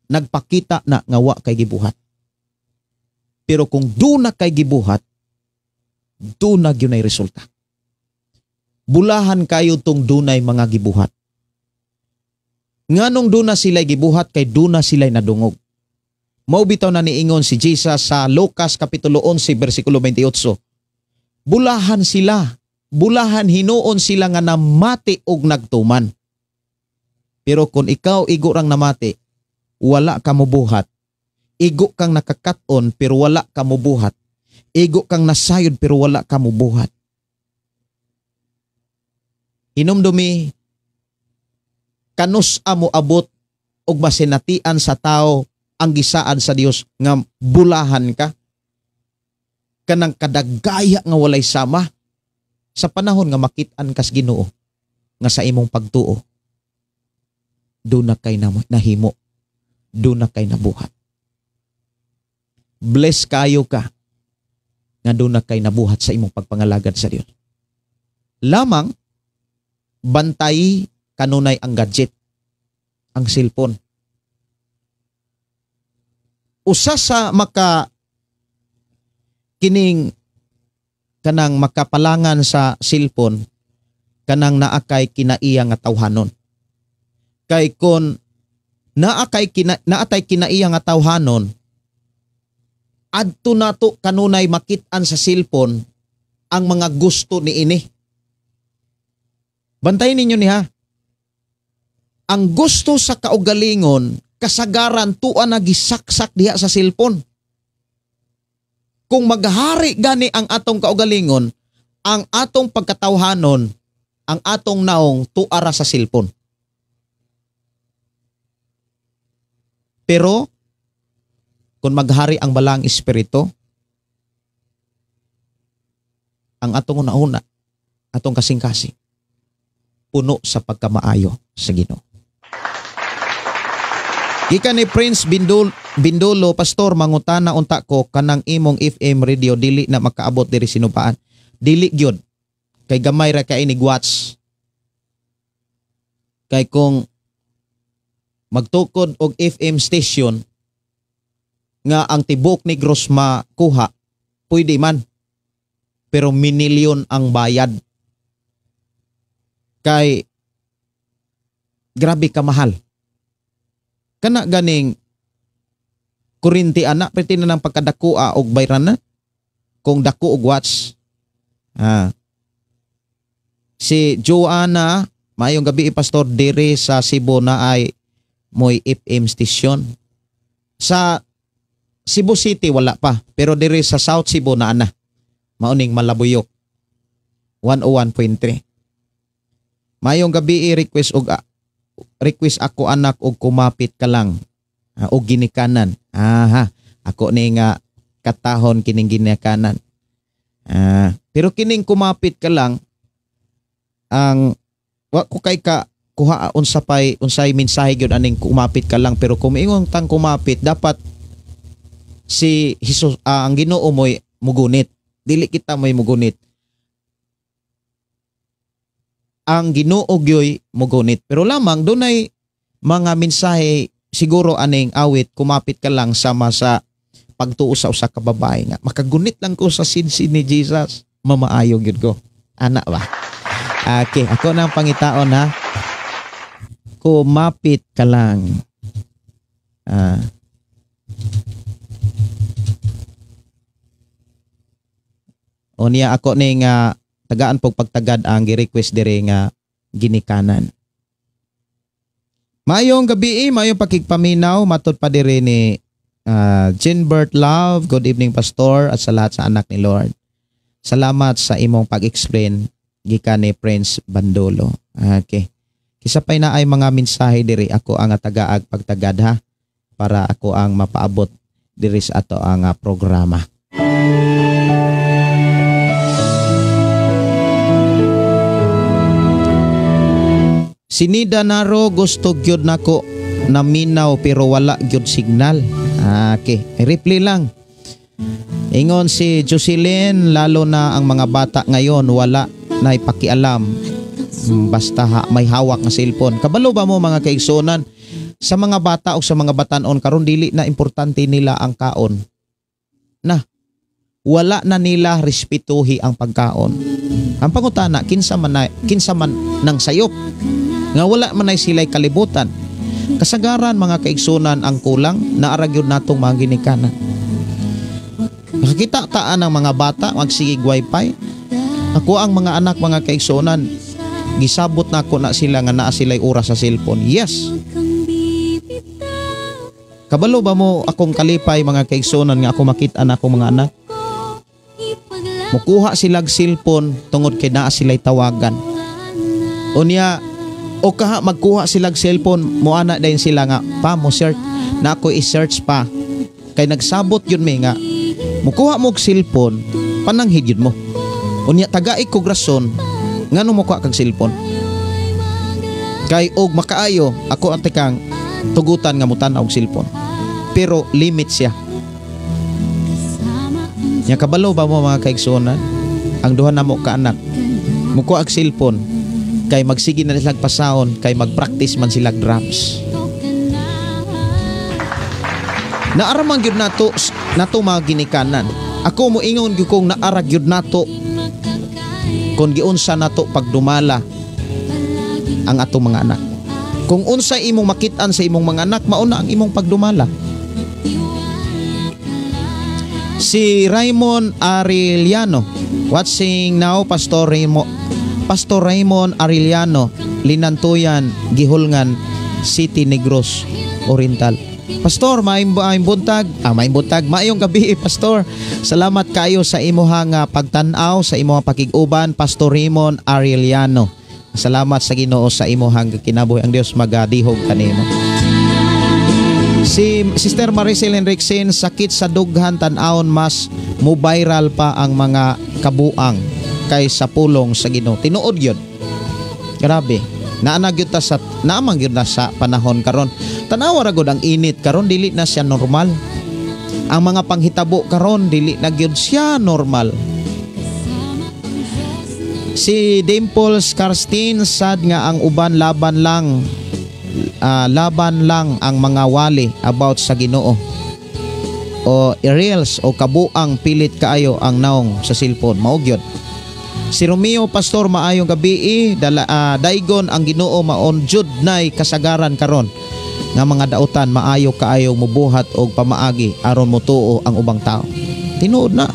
nagpakita na nga wa kay gibuhat. Pero kung duna kay gibuhat, duna gyud nay resulta. Bulahan kayo tong dunay mga gibuhat. Nganong duna sila'y gibuhat? Kay duna sila'y nadungog. Mao bitaw na niingon si Jesus sa Lucas Kapitulo 11 versikulo 28. Bulahan sila, bulahan hinuon sila nga namati og nagtuman. Pero kung ikaw igo rang namati, wala ka mobuhat. Igo kang nakakaton pero wala ka mobuhat. Igo kang nasayod pero wala ka mobuhat. Hinumdumi, kanus amo abot og masinatian sa tao ang gisaan sa Dios nga bulahan ka, kanang kadagaya nga walay sama, sa panahon nga makit-an kas Ginoo nga sa imong pagtuo do na kay nahimo, do na kay nabuhat. Bless kayo ka nga do na kay nabuhat sa imong pagpangalagad sa Dios. Lamang bantay kanunay ang gadget, ang cellphone. Usa sa maka kining kanang makapalangan sa cellphone, kanang naa kay kinaiya nga tawhanon. Kay kon naatay kinaiya nga tawhanon, adto nato kanunay makit-an sa cellphone ang mga gusto niini. Bantayan ninyo niha. Ang gusto sa kaugalingon, kasagaran tuwa na gisaksak diha sa cellphone. Kung maghari gani ang atong kaugalingon, ang atong pagkatawhanon, ang atong naong tuara sa cellphone. Pero kung maghari ang balang espiritu, ang atong una-una, atong kasing-kasing, puno sa pagkamaayo sa Ginoo. Gikan ni Prince Bindulo, Pastor, mangutana unta ko kanang imong FM radio dili na makaabot diri sinupaan. Dili gyud. Kay gamay ra kay inig watts. Kay kung magtukod og FM station nga ang tibok Negros makuha, pwede man. Pero minilyon ang bayad. Kay grabe ka mahal. Kana ganing kurinti ana, pwede na ng pagkadakua og bayran na kung dako og watts. Si Joanna, maayong gabi Pastor, diri sa Cebu na ay moy FM station. Sa Cebu City wala pa, pero diri sa South Cebu na ana. Mauning Malabuyok 101.3. Maayong gabi, i-request og request ako anak og kumapit ka lang og ginikanan. Aha, ako ni nga katahon kining ginikanan. Pero kining kumapit ka lang ang wa ko kay ka kuha unsa pay unsay mensahe gyud aning kumapit ka lang, pero kung ingon tang kumapit dapat si Jesus ang Ginoo moy mugunit, dili kita moy mugunit. Ang Ginoo gyoy mugunit. Pero lamang dunay mga mensahe siguro aning awit kumapit ka lang sama sa pagtuo sa usa ka babae nga makagunit lang ko sa sinsin ni Jesus, mamaayo gyud ko. Ana ba? Okay, ako nang pangitaon ha. Kumapit ka lang. O niya ako ning tagaan pog pagtagad ang gi-request diri nga ginikanan. Maayong gabi, maayong pakigpaminaw matud pa diri ni Jinbert Love. Good evening Pastor at sa lahat sa anak ni Lord. Salamat sa imong pag-explain gikan ni Prince Bandolo. Okay. Kisa pay na ay mga mensahe diri, ako ang tagaag pagtagad ha, para ako ang mapaabot diri sa ato ang programa. Sinida Naro, gusto gyud nako naminaw pero wala gyud signal. Okay, reply lang. Ingon si Jocelyn, lalo na ang mga bata ngayon wala na ipakialam basta may hawak nga cellphone. Kabalo ba mo mga kaigsuonan, sa mga bata o sa mga batanon karon dili na importante nila ang kaon. Na wala na nila respetuhi ang pagkaon. Ang pangutana, kinsa man nang sayop nga wala man ay sila'y kalibutan. Kasagaran mga kaigsunan ang kulang naara gyud natong mga ginikanan. Nakakita taan ang mga bata magsigig wifi. Ako ang mga anak mga kaigsunan, gisabot na ako na sila nga naa sila'y oras sa cellphone. Yes. Kabalo ba mo akong kalipay mga kaigsunan nga ako makita na akong mga anak? Mukuha silag cellphone tungod kay naa sila'y tawagan. Unya o kaha magkuha silag cellphone, moana dayon sila nga pa mo search na ako i-search pa. Kay nagsabot yun mi nga mukuha mo og cellphone pananghid yun mo. Unya tagai kog rason ngano mukuha kag cellphone. Kay og makaayo ako ang tikang tugutan nga mutan-aw og cellphone. Pero limit siya. Nya kabalo ba mo mga kaigsuonan? Ang duha namo ka anak mukuha og cellphone kay magsige na silang pasahon, kay magpractice man silang drums. Naara man gyud nato mga ginikanan. Ako moingon gyud kong naara gyud nato kon giunsa nato pagdumala ang atong mga anak. Kung unsa imong makit-an sa imong mga anak, mauna ang imong pagdumala. Si Raymond Arellano, watching now, Pastor Raymond Arellano, Linantuyan, Gihulngan City, Negros Oriental. Pastor, maayong buntag. Maayong buntag. Maayong gabi, Pastor. Salamat kayo sa imuhang pagtan-aw, sa imuhang pakig-uban, Pastor Raymond Arellano. Salamat sa Ginoo sa imuhang kinabuhi. Ang Dios magadihog kanimo. Si Sister Maricel Henriksen, sakit sa dughan tan-awon mas mo viral pa ang mga kabuang kaysa pulong sa Ginoo. Tinuod gyud. Grabe. Naana gyud ta sa naamang gyud na sa panahon karon. Tanawa ra gud ang init karon, dili na siya normal. Ang mga panghitabo karon dili na gyud siya normal. Si Dimples Karsten, sad nga ang uban laban lang ang mga wali about sa Ginoo. O reels o kabuang pilit kaayo ang naong sa cellphone. Mao gyud. Si Romeo, Pastor, maayong gabi, daigon ang Ginoo maon jud nay kasagaran karon nga mga dautan maayo kaayo mubuhat og pamaagi aron motuo ang ubang tao. Tinuod na.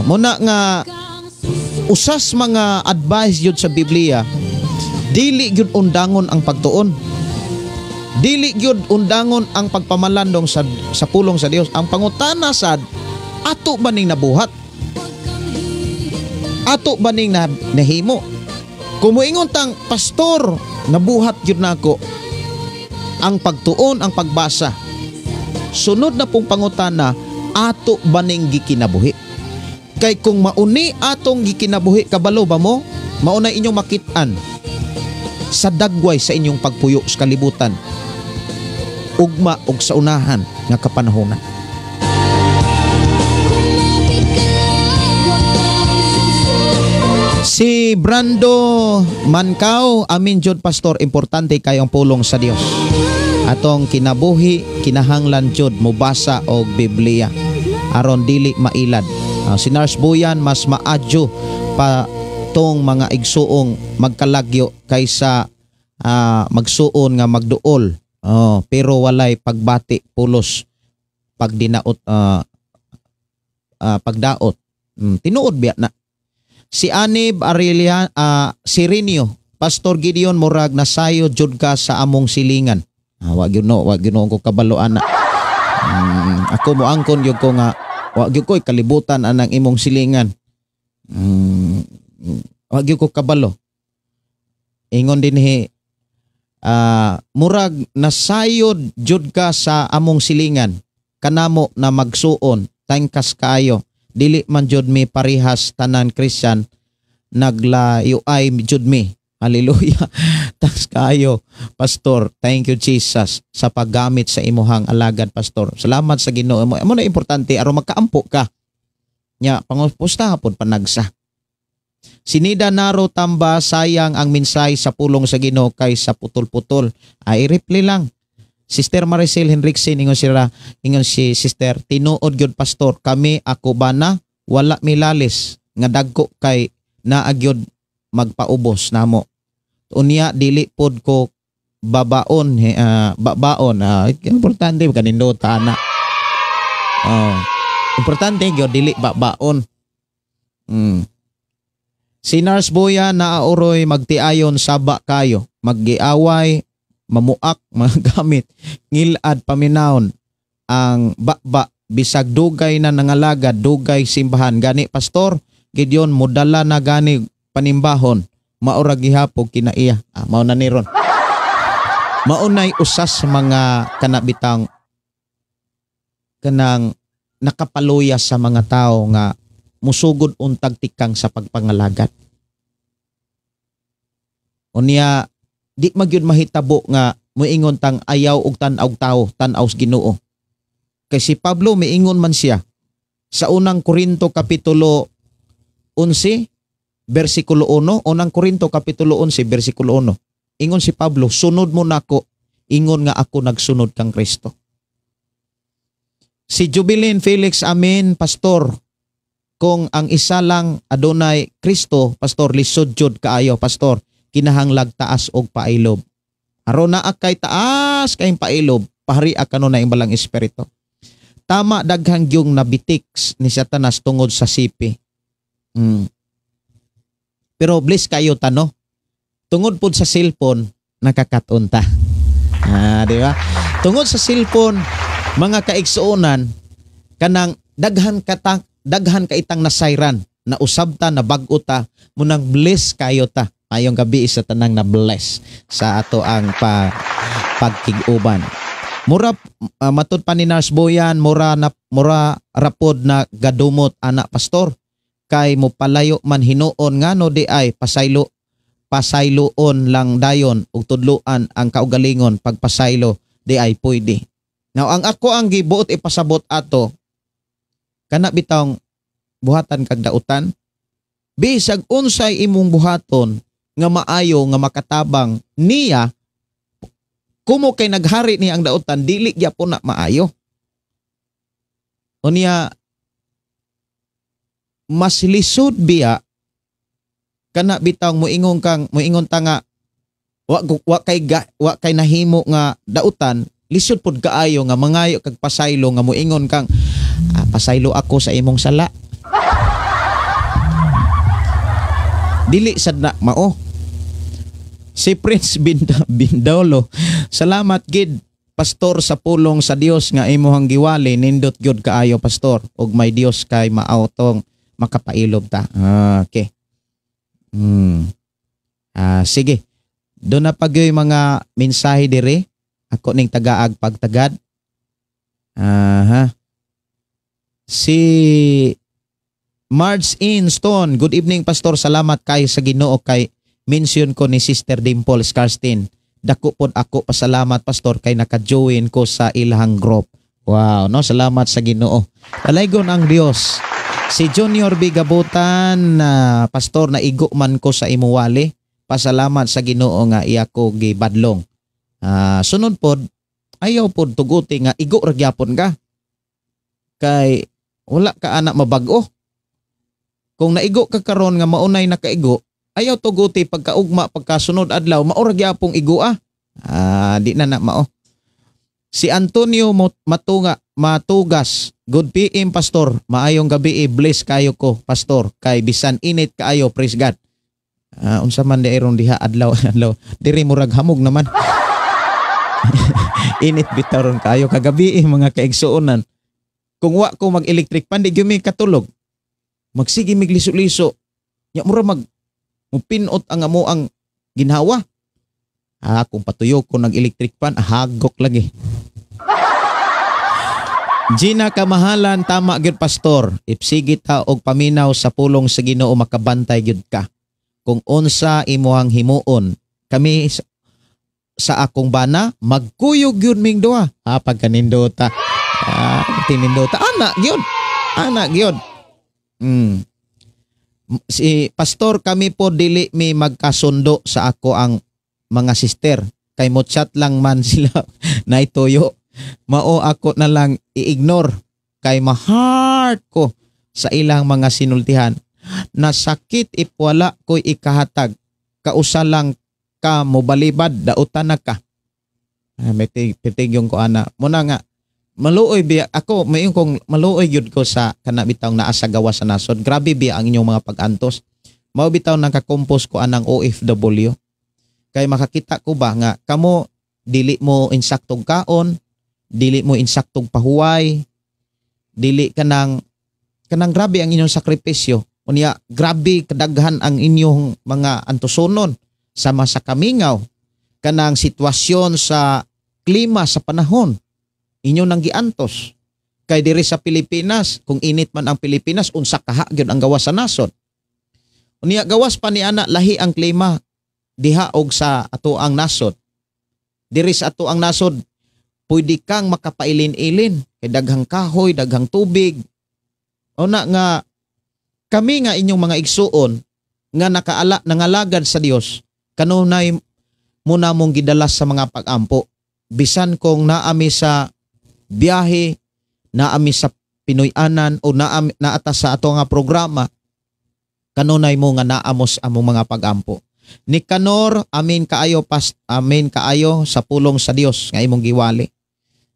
Muna nga usas mga advice jud sa Biblia, dili gyud undangon ang pagtuon. Dili gyud undangon ang pagpamalandong sa pulong sa Dios. Ang pangutana sad, ato ba ning nabuhat? Ato ba ning nahimo? Kung moingon tang, "Pastor, nabuhat gyud nako ang pagtuon, ang pagbasa," sunod na pong pangutana, ato baning gikinabuhi? Kay kung mauni atong gikinabuhi, kabalo ba mo, mauna inyong makit-an sa dagway sa inyong pagpuyo sa kalibutan, ugma og sa unahan nga kapanahonan.
Kumapit ka lang, huwag kang susuko.
Si Brando Mancao, "Amin jud, Pastor, importante kay ang pulong sa Dios. Atong kinabuhi kinahanglan jud mobasa og Biblia aron dili mailad." Si Nars Buyan, "Mas maadyo pa tong mga igsuong magkalagyo kaysa magsuon nga magduol. Oh, pero walay pagbati pulos pagdinaot, pagdaot." Tinuod biya na. Si Anib Arelia Sirinio, "Pastor Gideon, murag nasayo jud ka sa among silingan." Wa gyud no, wa gyud ko kabalo ana. Ako moangkon gyud ko nga wa gyud ko'y kalibutan anang imong silingan. Wa gyud ko kabalo. Ingon dinhi, "Murag nasayod jud ka sa among silingan kanamo na magsuon, tangkas kaayo. Dili man jud mi parihas tanan Christian, naglayo ay jud mi. Hallelujah." Thanks kaayo, Pastor. Thank you, Jesus, sa paggamit sa imuhang alagad, Pastor. Salamat sa Ginoo mo. Amo na importante aron makaampo ka. Nya pangupusta hapon panagsa. Sinida Naro Tamba, "Sayang ang minsay sa pulong sa Ginoo kay sa putol-putol." Ay, reply lang. Sister Maricel Henriksen, ingon sila, ingon si Sister, "Tinuod gyud, Pastor, kami ako bana wala milalis nga dagko kay naagyod magpaubos namo. Unya dili pod ko babaon, babaon." Importante kanindot ana. Oh. Importante gyud dili babaon. Si Nars Boya, "Naauroy magtiayon saba kayo, maggiaway, mamuak, mga gamit, ngilad paminawon ang baba bisag dugay na nangalagad, dugay simbahan gani. Pastor Gideon, modala na gani panimbahon, maura gihapon kinaiya." Mao na ni ron. Maunay usas sa mga kanabitang kanang nakapaluya sa mga tao nga musugod untag tikang sa pagpangalagad. Unya di magyud mahitabo nga moingon tang ayaw og tan-aw tao, tan-aw sa Ginoo. Kay si Pablo, miingon man siya sa Unang Korinto kapitulo 11 bersikulo 1, Unang Korinto kapitulo 11 bersikulo 1. Ingon si Pablo, "Sunod mo nako ingon nga ako nagsunod kang Kristo." Si Jubilin Felix, "Amen, Pastor. Kung ang isa lang adunay Kristo, Pastor, lisod jud kaayo, Pastor. Kinahanglag taas og pailob." Aron naa kay taas kayong pailob, pahari kano na balang espiritu. Tama, daghang yung nabitik ni Satanas tungod sa sipi. Pero bless kayo tano. Tungod pod sa cellphone, nakakaton ta. Di ba? Tungod sa cellphone, mga kaigsuonan, kanang daghan ka itang nasayran, na usab ta, na bag-o ta, munang bless kayo ta. Ayong gabi sa tanang na bless sa ato ang pagkig-uban. Mura matud pa ni Nars Boyan, mura rapod na gadumot ana, Pastor, kay mo palayo man hinuon, ngano di ay pasaylo, pasayloon lang dayon ug tudloan ang kaugalingon pagpasaylo di ay pwede. Now, ang ako ang gibuot ipasabot ato kana bitawng buhatan kag dautan, bisag unsay imong buhaton nga maayo nga makatabang niya, kumo kay naghari niya ang dautan, dili gyapon na maayo. Unya mas lisod biya kana bitaw moingon kang moingon ta nga wa kay nahimo nga dautan, lisod pud kaayo nga mangayo kag pasaylo nga moingon kang, "Pasaylo ako sa imong sala." Dili sad na mao. Si Prince Bindolo, "Salamat gid, Pastor, sa pulong sa Dios nga imuhang giwali, nindot gyud kaayo, Pastor, ug may Dios kay maawtong makapailob ta." Okay. Sige. Doon na pagyoy mga mensahe dire. Ako ning tagaag pagtagad. Aha. Si Marge Inston, good evening, Pastor. Salamat kay sa Ginoo kay mention ko ni Sister Dimple Scarstin. Dako pod ako pasalamat, Pastor, kay naka-join ko sa ilahang group. Wow, no? Salamat sa Ginoo. Dalaygon ang Dios. Si Junior B. Gabutan, Pastor, naigo man ko sa imuwali. Pasalamat sa Ginoo nga iya ko gibadlong. Sunod pod, ayaw pod tuguti nga igo ra gyapon ka. Kay wala ka anak mabag-o. Kung naigo ka karon nga maunay nakaigo, ayaw tuguti pagkaugma, pagkasunod adlaw mao ra gyapong igo ah. Di na na mao. Si Antonio Matunga Matugas, good PM, Pastor. Maayong gabi, bless kayo ko, Pastor, kay bisan init kaayo, praise God. Unsa man di ron diha adlaw adlaw diri murag hamog naman. Init bitaw ron kaayo kagabi eh, mga kaigsuonan. Kung wa ko mag-electric pan, di gyud mi katulog. Magsige mig liso-liso. Nya mura mag mupinot ang amo ang ginhawa. Kung patuyo ko nag-electric pan, hagok lagi. Gina Kamahalan, tama gyud, Pastor. Ipsigi ta og paminaw sa pulong sa Ginoo, makabantay gyud ka. Kung unsa imuhang himuon, kami sa akong bana magkuyog gyud ming duha. Ha, pagkanindota. Tinindota ana gyud. Ana gyud. Si Pastor, kami po dili mi magkasundo sa ako ang mga sister kay mo chat lang man sila na ituyo. Mao ako na lang i-ignore kay ma-heart ko sa ilang mga sinultihan. Nasakit ipwala ko'y ikahatag. Kausa lang ka mobalibad, dautan na ka. May pitigyong ko ana. Muna nga, maluoy biya ako, mayon kong maluoy gyud ko sa kana bitawng naa sa gawas sa nasod. Grabe biya ang inyong mga pag-antos. Mao bitaw nakakompose ko anang OFW. Kay makakita ko ba nga kamo dili mo insaktong kaon, dili mo insaktong pahuway, dili kanang kanang grabe ang inyong sakripisyo. Unya grabe kadaghan ang inyong mga antusonon sama sa kamingaw, kanang sitwasyon sa klima sa panahon inyo nang giantos. Kay diri sa Pilipinas, kung init man ang Pilipinas, unsa kaha gyud ang gawas sa nasod. Unya gawas pa ni ana, lahi ang klima diha og sa ato ang nasod. Diri sa ato ang nasod, pwede kang makapailin-ilin kay daghang kahoy, daghang tubig. Una nga kami nga inyong mga igsuon nga nakaala nangalagad sa Dios, kanunay muna mong gidala sa mga pag-ampo. Bisan kung naami sa biyahe, naami sa Pinoy-anan o naami, naata sa ato nga programa, kanunay mo nga naamos among mga pag-ampo. Nicanor, amin kaayo amin kaayo sa pulong sa Dios nga imong giwali.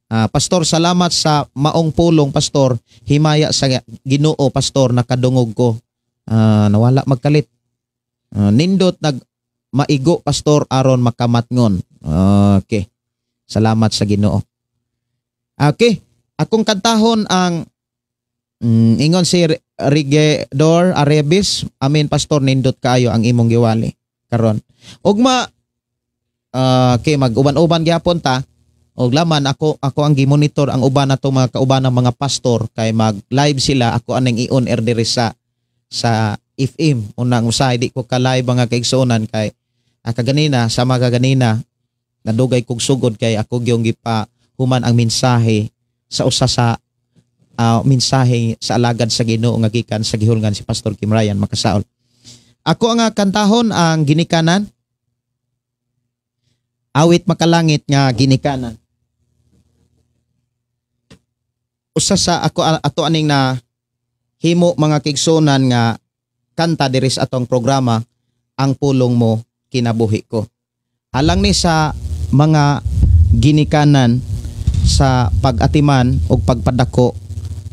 Pastor, salamat sa maong pulong, Pastor. Himaya sa Ginoo, Pastor, nakadungog ko. Nawala magkalit. Nindot nag maigo, Pastor, aron makamatngon. Okay. Salamat sa Ginoo. Okay, akong kantahon ang ingon si Rigedor Arebis, amin Pastor, nindot kaayo ang imong giwali karon. Ugma okay, mag-uban-uban gyapon ta. Og laman ako ako ang gimonitor ang uban nato mga kauban ng mga pastor kay mag-live sila, ako aning i-on air diri sa FM. Unang usahay di ko ka live, mga kaigsuonan, kay kaganina sa mga kaganina nadugay kog sugod kay ako gyung gipa human ang mensahe sa usa sa mensahe sa alagad sa Ginoo nga gikan sa gihulngan si Pastor Kim Ryan Makasaol. Ako ang kantahon ang Ginikanan. Awit makalangit nga Ginikanan. Usa sa ako ato aning na himo, mga kigsunan, nga kanta diri sa atong programa, Ang Pulong Mo Kinabuhi Ko. Alang ni sa mga ginikanan sa pag-atiman o pagpadako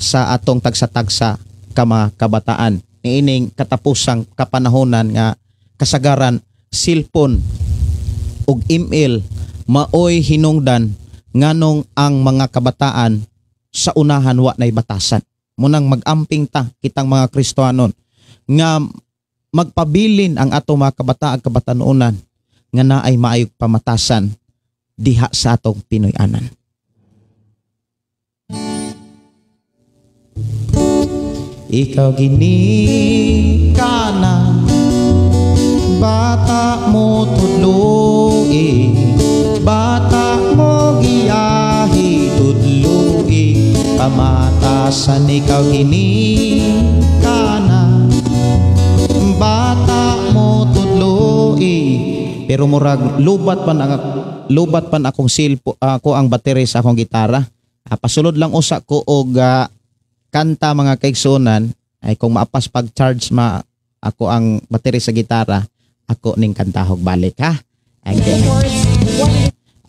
sa atong tagsa-tagsa ka mga kabataan niining katapusang kapanahonan nga kasagaran cellphone ug email maoy hinungdan nganong ang mga kabataan sa unahan wa nay batasan. Munang mag-amping ta kitang mga Kristohanon nga magpabilin ang ato mga kabataan kabatanunan nga naay maayog pamatasan diha sa atong Pinoy-anan. Ikaw ginikana, bata mo tudloi, bata mo giyahi tudloi, pamatasan ikaw ginikana, bata mo tudloi. Pero murag lubat pan akong silpo, ako ang battery sa akong gitara. Pasulod lang usa ko og kanta mga kaigsuonan, ay kung maapas pag-charge ma ako ang battery sa gitara, ako ning kantahog balik ha. Okay.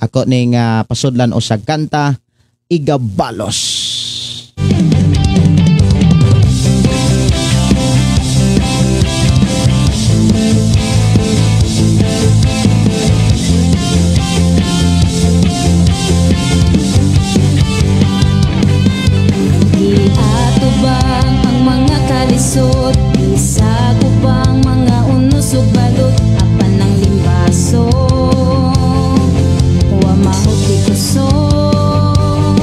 Ako ning pasudlan usag kanta Igabalos.
Giatubang ang mga kalisod, isagubang mga unos ug balot, apan ang limbaso wa mahuti kusog.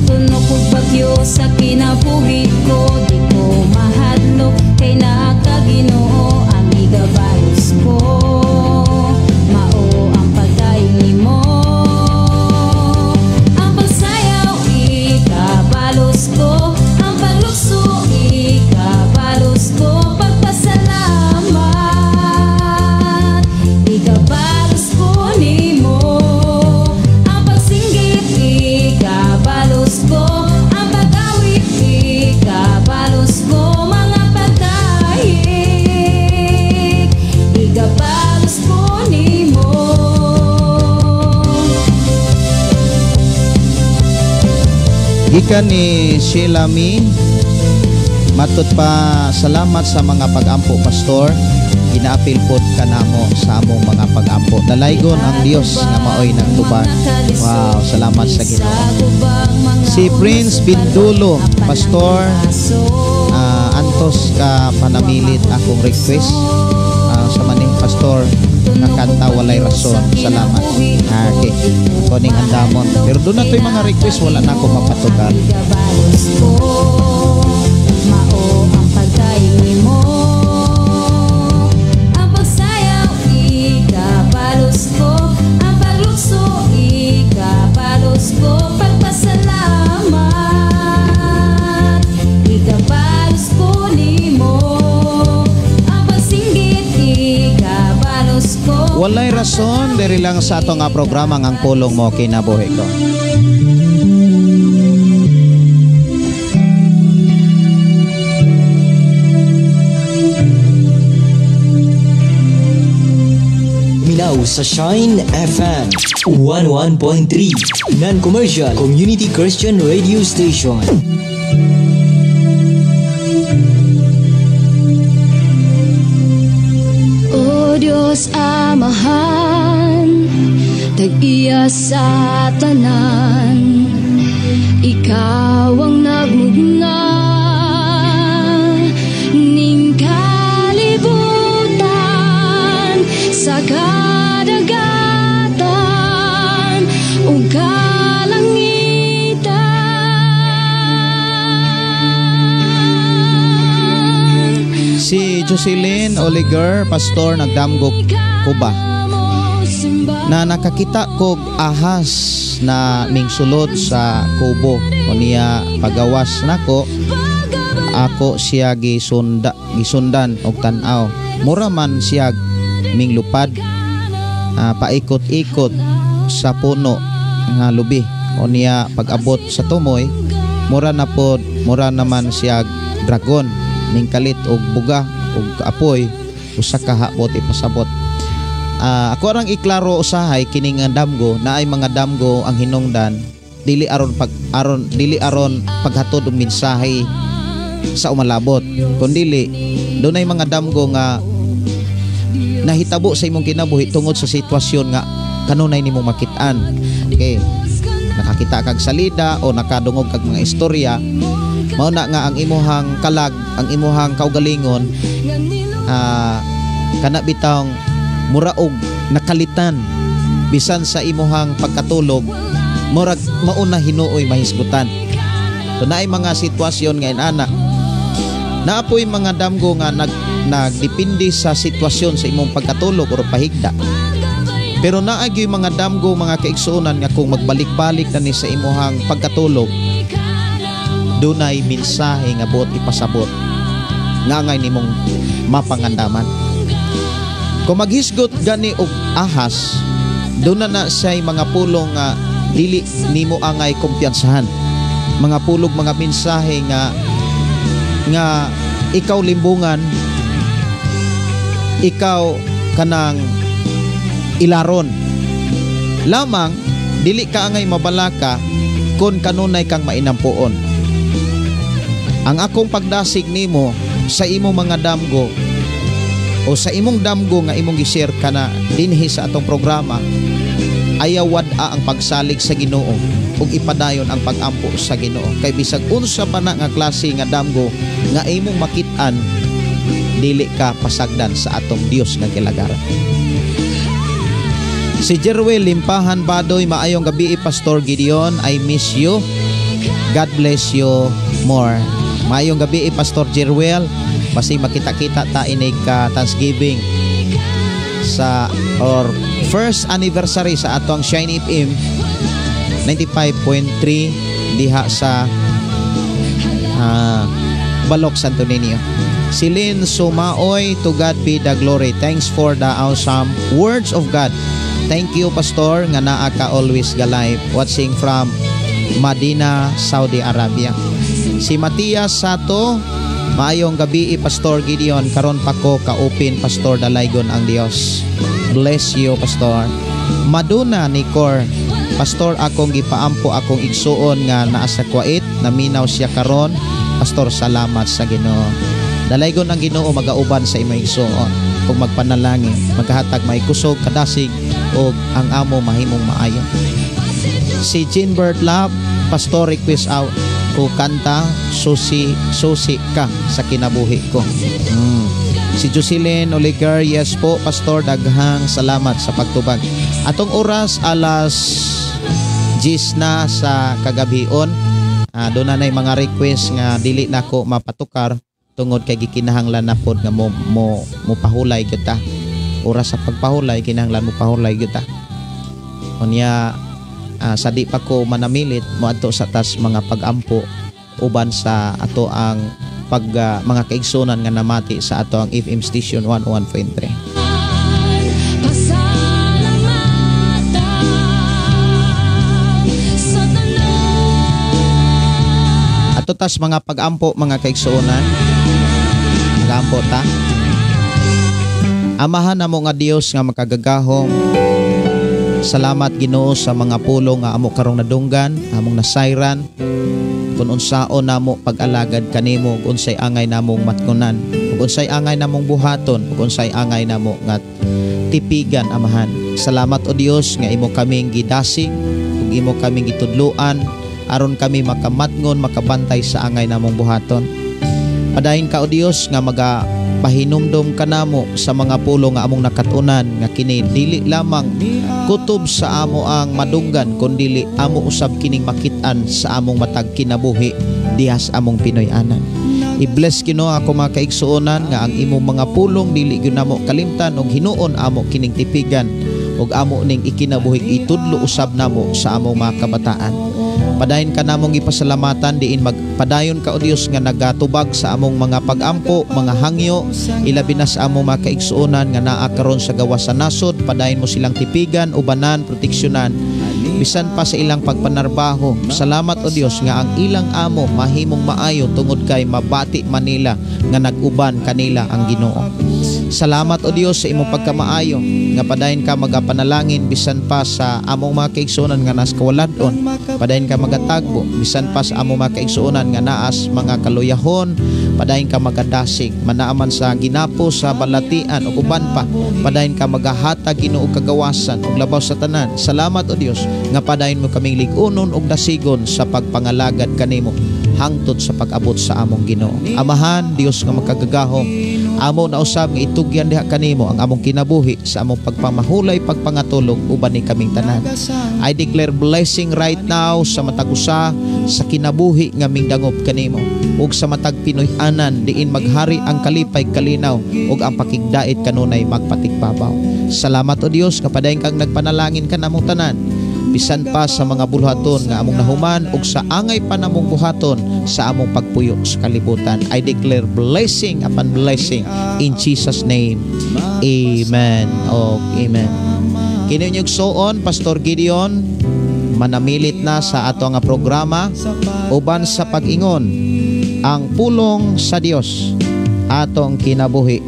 Tunok og bagyo sa kinabuhi ko, di ko mahadlok kay naa ka Ginoo, ang igabalos ko mao ang pagdayon nimo. Ang pagsayaw ikabalos ko, ang paglukso ikabalos ko, pagpasalamat ikabalos ko nimo. Ang pagsinggit ikabalos ko, ang pag-awit ikabalos ko, mga pagdahig ikabalos ko nimo.
Gikan ni Sheila Mi, matod pa salamat sa mga pag-ampo pastor. Ginaapil pod kanamo sa among mga pag-ampo. Dalaygon ang Dios nga maoy nagtubag. Wow, salamat sa Ginoo. Si Prince Bindulo, pastor, antos ka panamilit akong request sa maning pastor nga kanta Walay Rason. Salamat. Okay. Ako ning andamon. Pero doon na to'y mga request, wala na ako mapatugan.
Mao ang pagdayon nimo, ang pagsayaw ikabalos ko, ang paglukso ikabalos ko, pagpasalamat ikabalos ko nimo, ang pagsinggit ikabalos ko.
Walay rason, diri lang sa ato nga programa ang pulong mo kinabuhi ko.
Minaw sa Shine FM 101.3 Non-commercial Community Christian Radio Station.
O Diyos Amahan, tag-iya sa tanan, ikaw ang nagmugna ning kalibutan sa kadagatan ug kalangitan.
Si Jocelyn Oliger, pastor, nagdamgo ko ba na nakakita kog ahas na mingsulod sa kubo. O niya pagawas nako, ako siya gisundan og tan-aw. Mura man siya minglupad, paikot-ikot sa puno nga lubi. O niya pag-abot sa tumoy, mura na pod, mura naman siya dragon ningkalit og buga og apoy usa ka habot ipasabot. Ako arang iklaro usahay kining ang damgo na ay mga damgo ang hinungdan dili aron pag aron dili aron paghatod og mensahe sa umalabot, kundili dunay mga damgo nga nahitabo sa imong kinabuhi tungod sa sitwasyon nga kanunay nimong makit-an. Okay. Nakakita kag salida o nakadungog kag mga istorya, mao na nga ang imuhang kalag, ang imuhang kaugalingon Kana bitawng mura og nakalitan bisan sa imuhang pagkatulog, murag mauna hinuoy mahisgutan. So naay mga sitwasyon nga inana. Naapoy mga damgo nga nagdepende sa sitwasyon sa imong pagkatulog o pahigda. Pero naa gyud mga damgo, mga kaigsuonan, nga kung magbalik-balik na ni sa imuhang pagkatulog, dunay mensahe nga buot ipasabot nga angay nimong mapangandaman. Kung maghisgot gani og ahas, doon na na siya'y mga pulong nga dili nimo angay kumpiyansahan. Mga pulog, mga mensahe nga nga ikaw limbungan, ikaw kanang ilaron. Lamang dili ka angay mabalaka kung kanunay kang mainampuon. Ang akong pagdasig nimo sa imong mga damgo o sa imong damgo nga imong gi-share kana dinhi sa atong programa, ayaw wad-a ang pagsalig sa Ginoo ug ipadayon ang pagampo sa Ginoo, kay bisag unsa pa na nga klase nga damgo nga imong makit-an, dili ka pasagdan sa atong Dios nga gilagaran. Si Jerwel Limpahan Badoy, "Maayong gabi, Pastor Gideon. I miss you. God bless you more." Maayong gabi, Pastor Jerwel. Basi makita-kita ta inig ka Thanksgiving sa or first anniversary sa atong Shine FM 95.3 diha sa Balok, Santo Niño. Celine Sumaoy, "To God be the glory. Thanks for the awesome words of God. Thank you, Pastor, nga naa ka always ga live. Watching from Madina, Saudi Arabia." Si Matias Sato, "Maayong gabi, Pastor Gideon. Karon pa ko ka-open, Pastor. Dalaygon ang Dios. Bless you, Pastor." Maduna ni Cor, "Pastor, akong gipaampo akong igsuon nga naa sa Kuwait. Naminaw siya karon, Pastor. Salamat sa Ginoo." Dalaygon ang Ginoo, magauban sa imong igsuon ug magpanalangin, maghahatag may kusog, kadasig ug ang amo mahimong maayo. Si Jean Bert Love, "Pastor, request out ko kanta Susi Susi Ka sa Kinabuhi Ko." Si Jocelyn Oliger, "Yes po, Pastor, daghang salamat sa pagtubag." Atong oras, alas 10 na sa kagabhion. Doon na mga request nga dili nako mapatukar tungod kay gikinahanglan na pod nga mo pahulay kita. Oras sa pagpahulay, kinahanglan mo pahulay kita. Unya sa di pa ko manamilit, moadto sa tas mga pagampo uban sa ato ang pag mga kaigsunan nga namati sa ato ang FM station 101.3.
Pasalamatan sa tanan.
Ato tas mga pagampo, mga kaigsuonan. Magampo ta. Amahan namo nga Dios nga makagagahom, salamat, Ginoo, sa mga pulong nga amo karong nadunggan, among nasayran kung unsaon namo pag-alagad kanimo ug unsay angay namong matkunan ug unsay angay namong buhaton ug unsay angay namo nga tipigan, Amahan. Salamat, o Dios, nga imo kaming gidasig ug imo kaming gitudloan aron kami makamatngon, makabantay sa angay namong buhaton. Padayon ka, o Dios, nga maga pahinumdom kanamo sa mga pulong nga among nakatunan, nga kini dili lamang kutob sa amo ang madunggan kundili amo usab kining makit-an sa among matag kinabuhi diha sa among Pinoy-anan. I-bless, Ginoo, ako mga kaigsuonan nga ang imong mga pulong dili gyud namo kalimtan ug hinuon amo kining tipigan ug amo ning ikinabuhi, itudlo usab namo sa among mga kabataan. Padayon ka namong ipasalamatan diin magpadayon ka, o Dios, nga nagatubag sa among mga pagampo, mga hangyo, ilabi na sa among mga kaigsuonan nga naa karon sa gawas sa nasod. Padayon mo silang tipigan, ubanan, proteksyonan bisan pa sa ilang pagpanarbaho. Salamat, o Dios, nga ang ilang amo mahimong maayo tungod kay mabati manila nga nag-uban kanila ang Ginoo. Salamat, o Dios, sa imong pagkamaayo nga padayon ka magapanalangin bisan pa sa among mga kaigsuonan nga nas kawaladon. Padayon ka magatagbo bisan pa sa among mga kaigsuonan nga naas mga kaluyahon. Padayon ka magadasig manaaman sa ginapo sa balatian ug uban pa. Padayon ka magahatag, Ginoo, kagawasan ug labaw sa tanan. Salamat, o Dios, nga padayon mo kaming lig-unon ug dasigon sa pagpangalagad kanimo hangtod sa pag-abot sa among Ginoo. Amahan, Dios nga makagagahom, Amo na usab nga itugyan diha kanimo ang among kinabuhi sa among pagpamahulay, pagpangatulog uban ni kaming tanan. I declare blessing right now sa matag usa sa kinabuhi nga mingdangop kanimo ug sa matag Pinoy-anan diin maghari ang kalipay, kalinaw ug ang pakigdait kanunay magpatigbabaw. Salamat, O Dios, nga padayon kang nagpanalangin kanamong tanan bisan pa sa mga bulhaton nga among nahuman ug sa angay pa namong buhaton sa among pagpuyo sa kalibutan. I declare blessing upon blessing in Jesus' name. Amen. Oh, amen. Kini inyong igsuon, Pastor Gideon, manamilit na sa ato nga programa uban sa pag-ingon ang pulong sa Dios atong kinabuhi.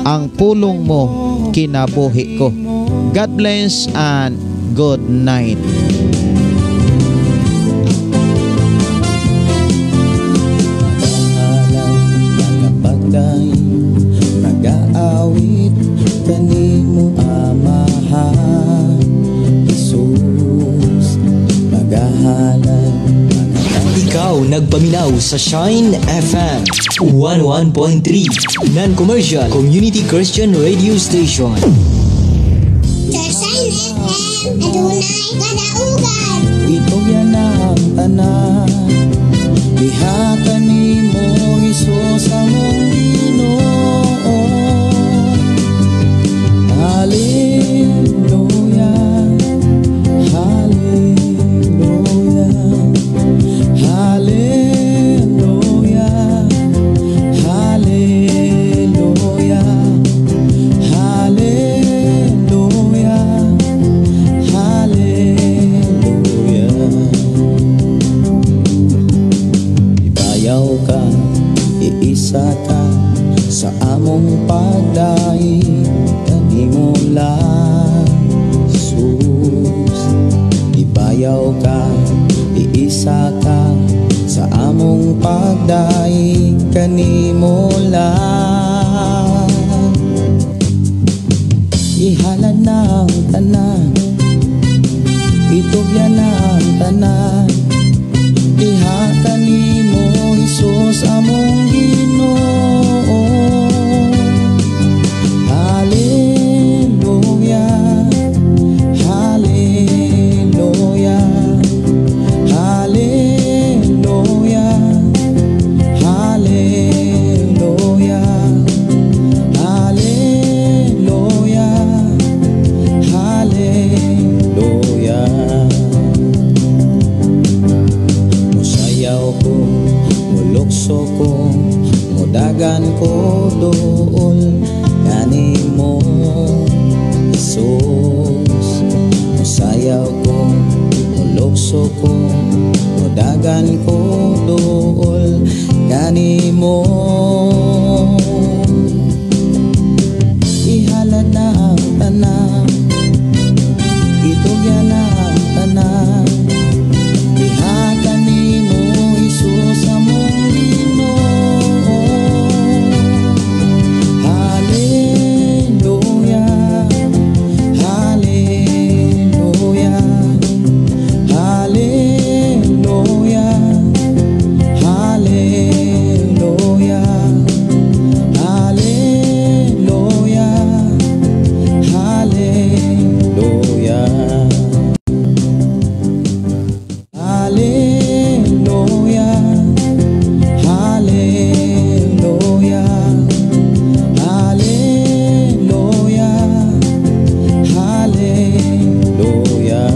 Ang pulong mo, kinabuhi ko. God bless and good night.
Mga nagaawit kanimo, Amahan Jesus, magahalad.
Ikaw nagpaminaw sa Shine FM 11.3, non-commercial community Christian radio station.
Sa Shine FM, adunay kadaugan.
Itugyan na ang tanan diha kanimo, Hesus, among Ginoo. Hallelujah, Hallelujah, Hallelujah, Hallelujah, Hallelujah, Hallelujah. Ibayaw ka, iisa ka sa among pagdaig kanimo lang, Jesus. Ibayaw ka, iisa ka sa among pagdaig kanimo lang. Ihalad na ang tanan, itugyan na ang tanan diha kanimo, Hesus, among Ginoo. Hallelujah, Hallelujah, Hallelujah, Hallelujah, Hallelujah, Hallelujah. Musayaw ko, mulukso ko, mudagan ko dool kanimo, Jesus. Musayaw ko, mulukso ko, mudagan ko dool kanimo. Ihalad na ang tanan, itugyan na ang tanan diha kanimo, Hesus, among Ginoo. Hallelujah, Hallelujah, Hallelujah, Hallelujah, Hallelujah, Hallelujah. Hallelujah, Hallelujah, Hallelujah, Hallelujah.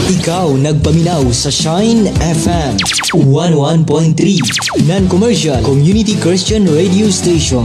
Ikaw nagpaminaw sa Shine FM 11.3, non-commercial community Christian radio station.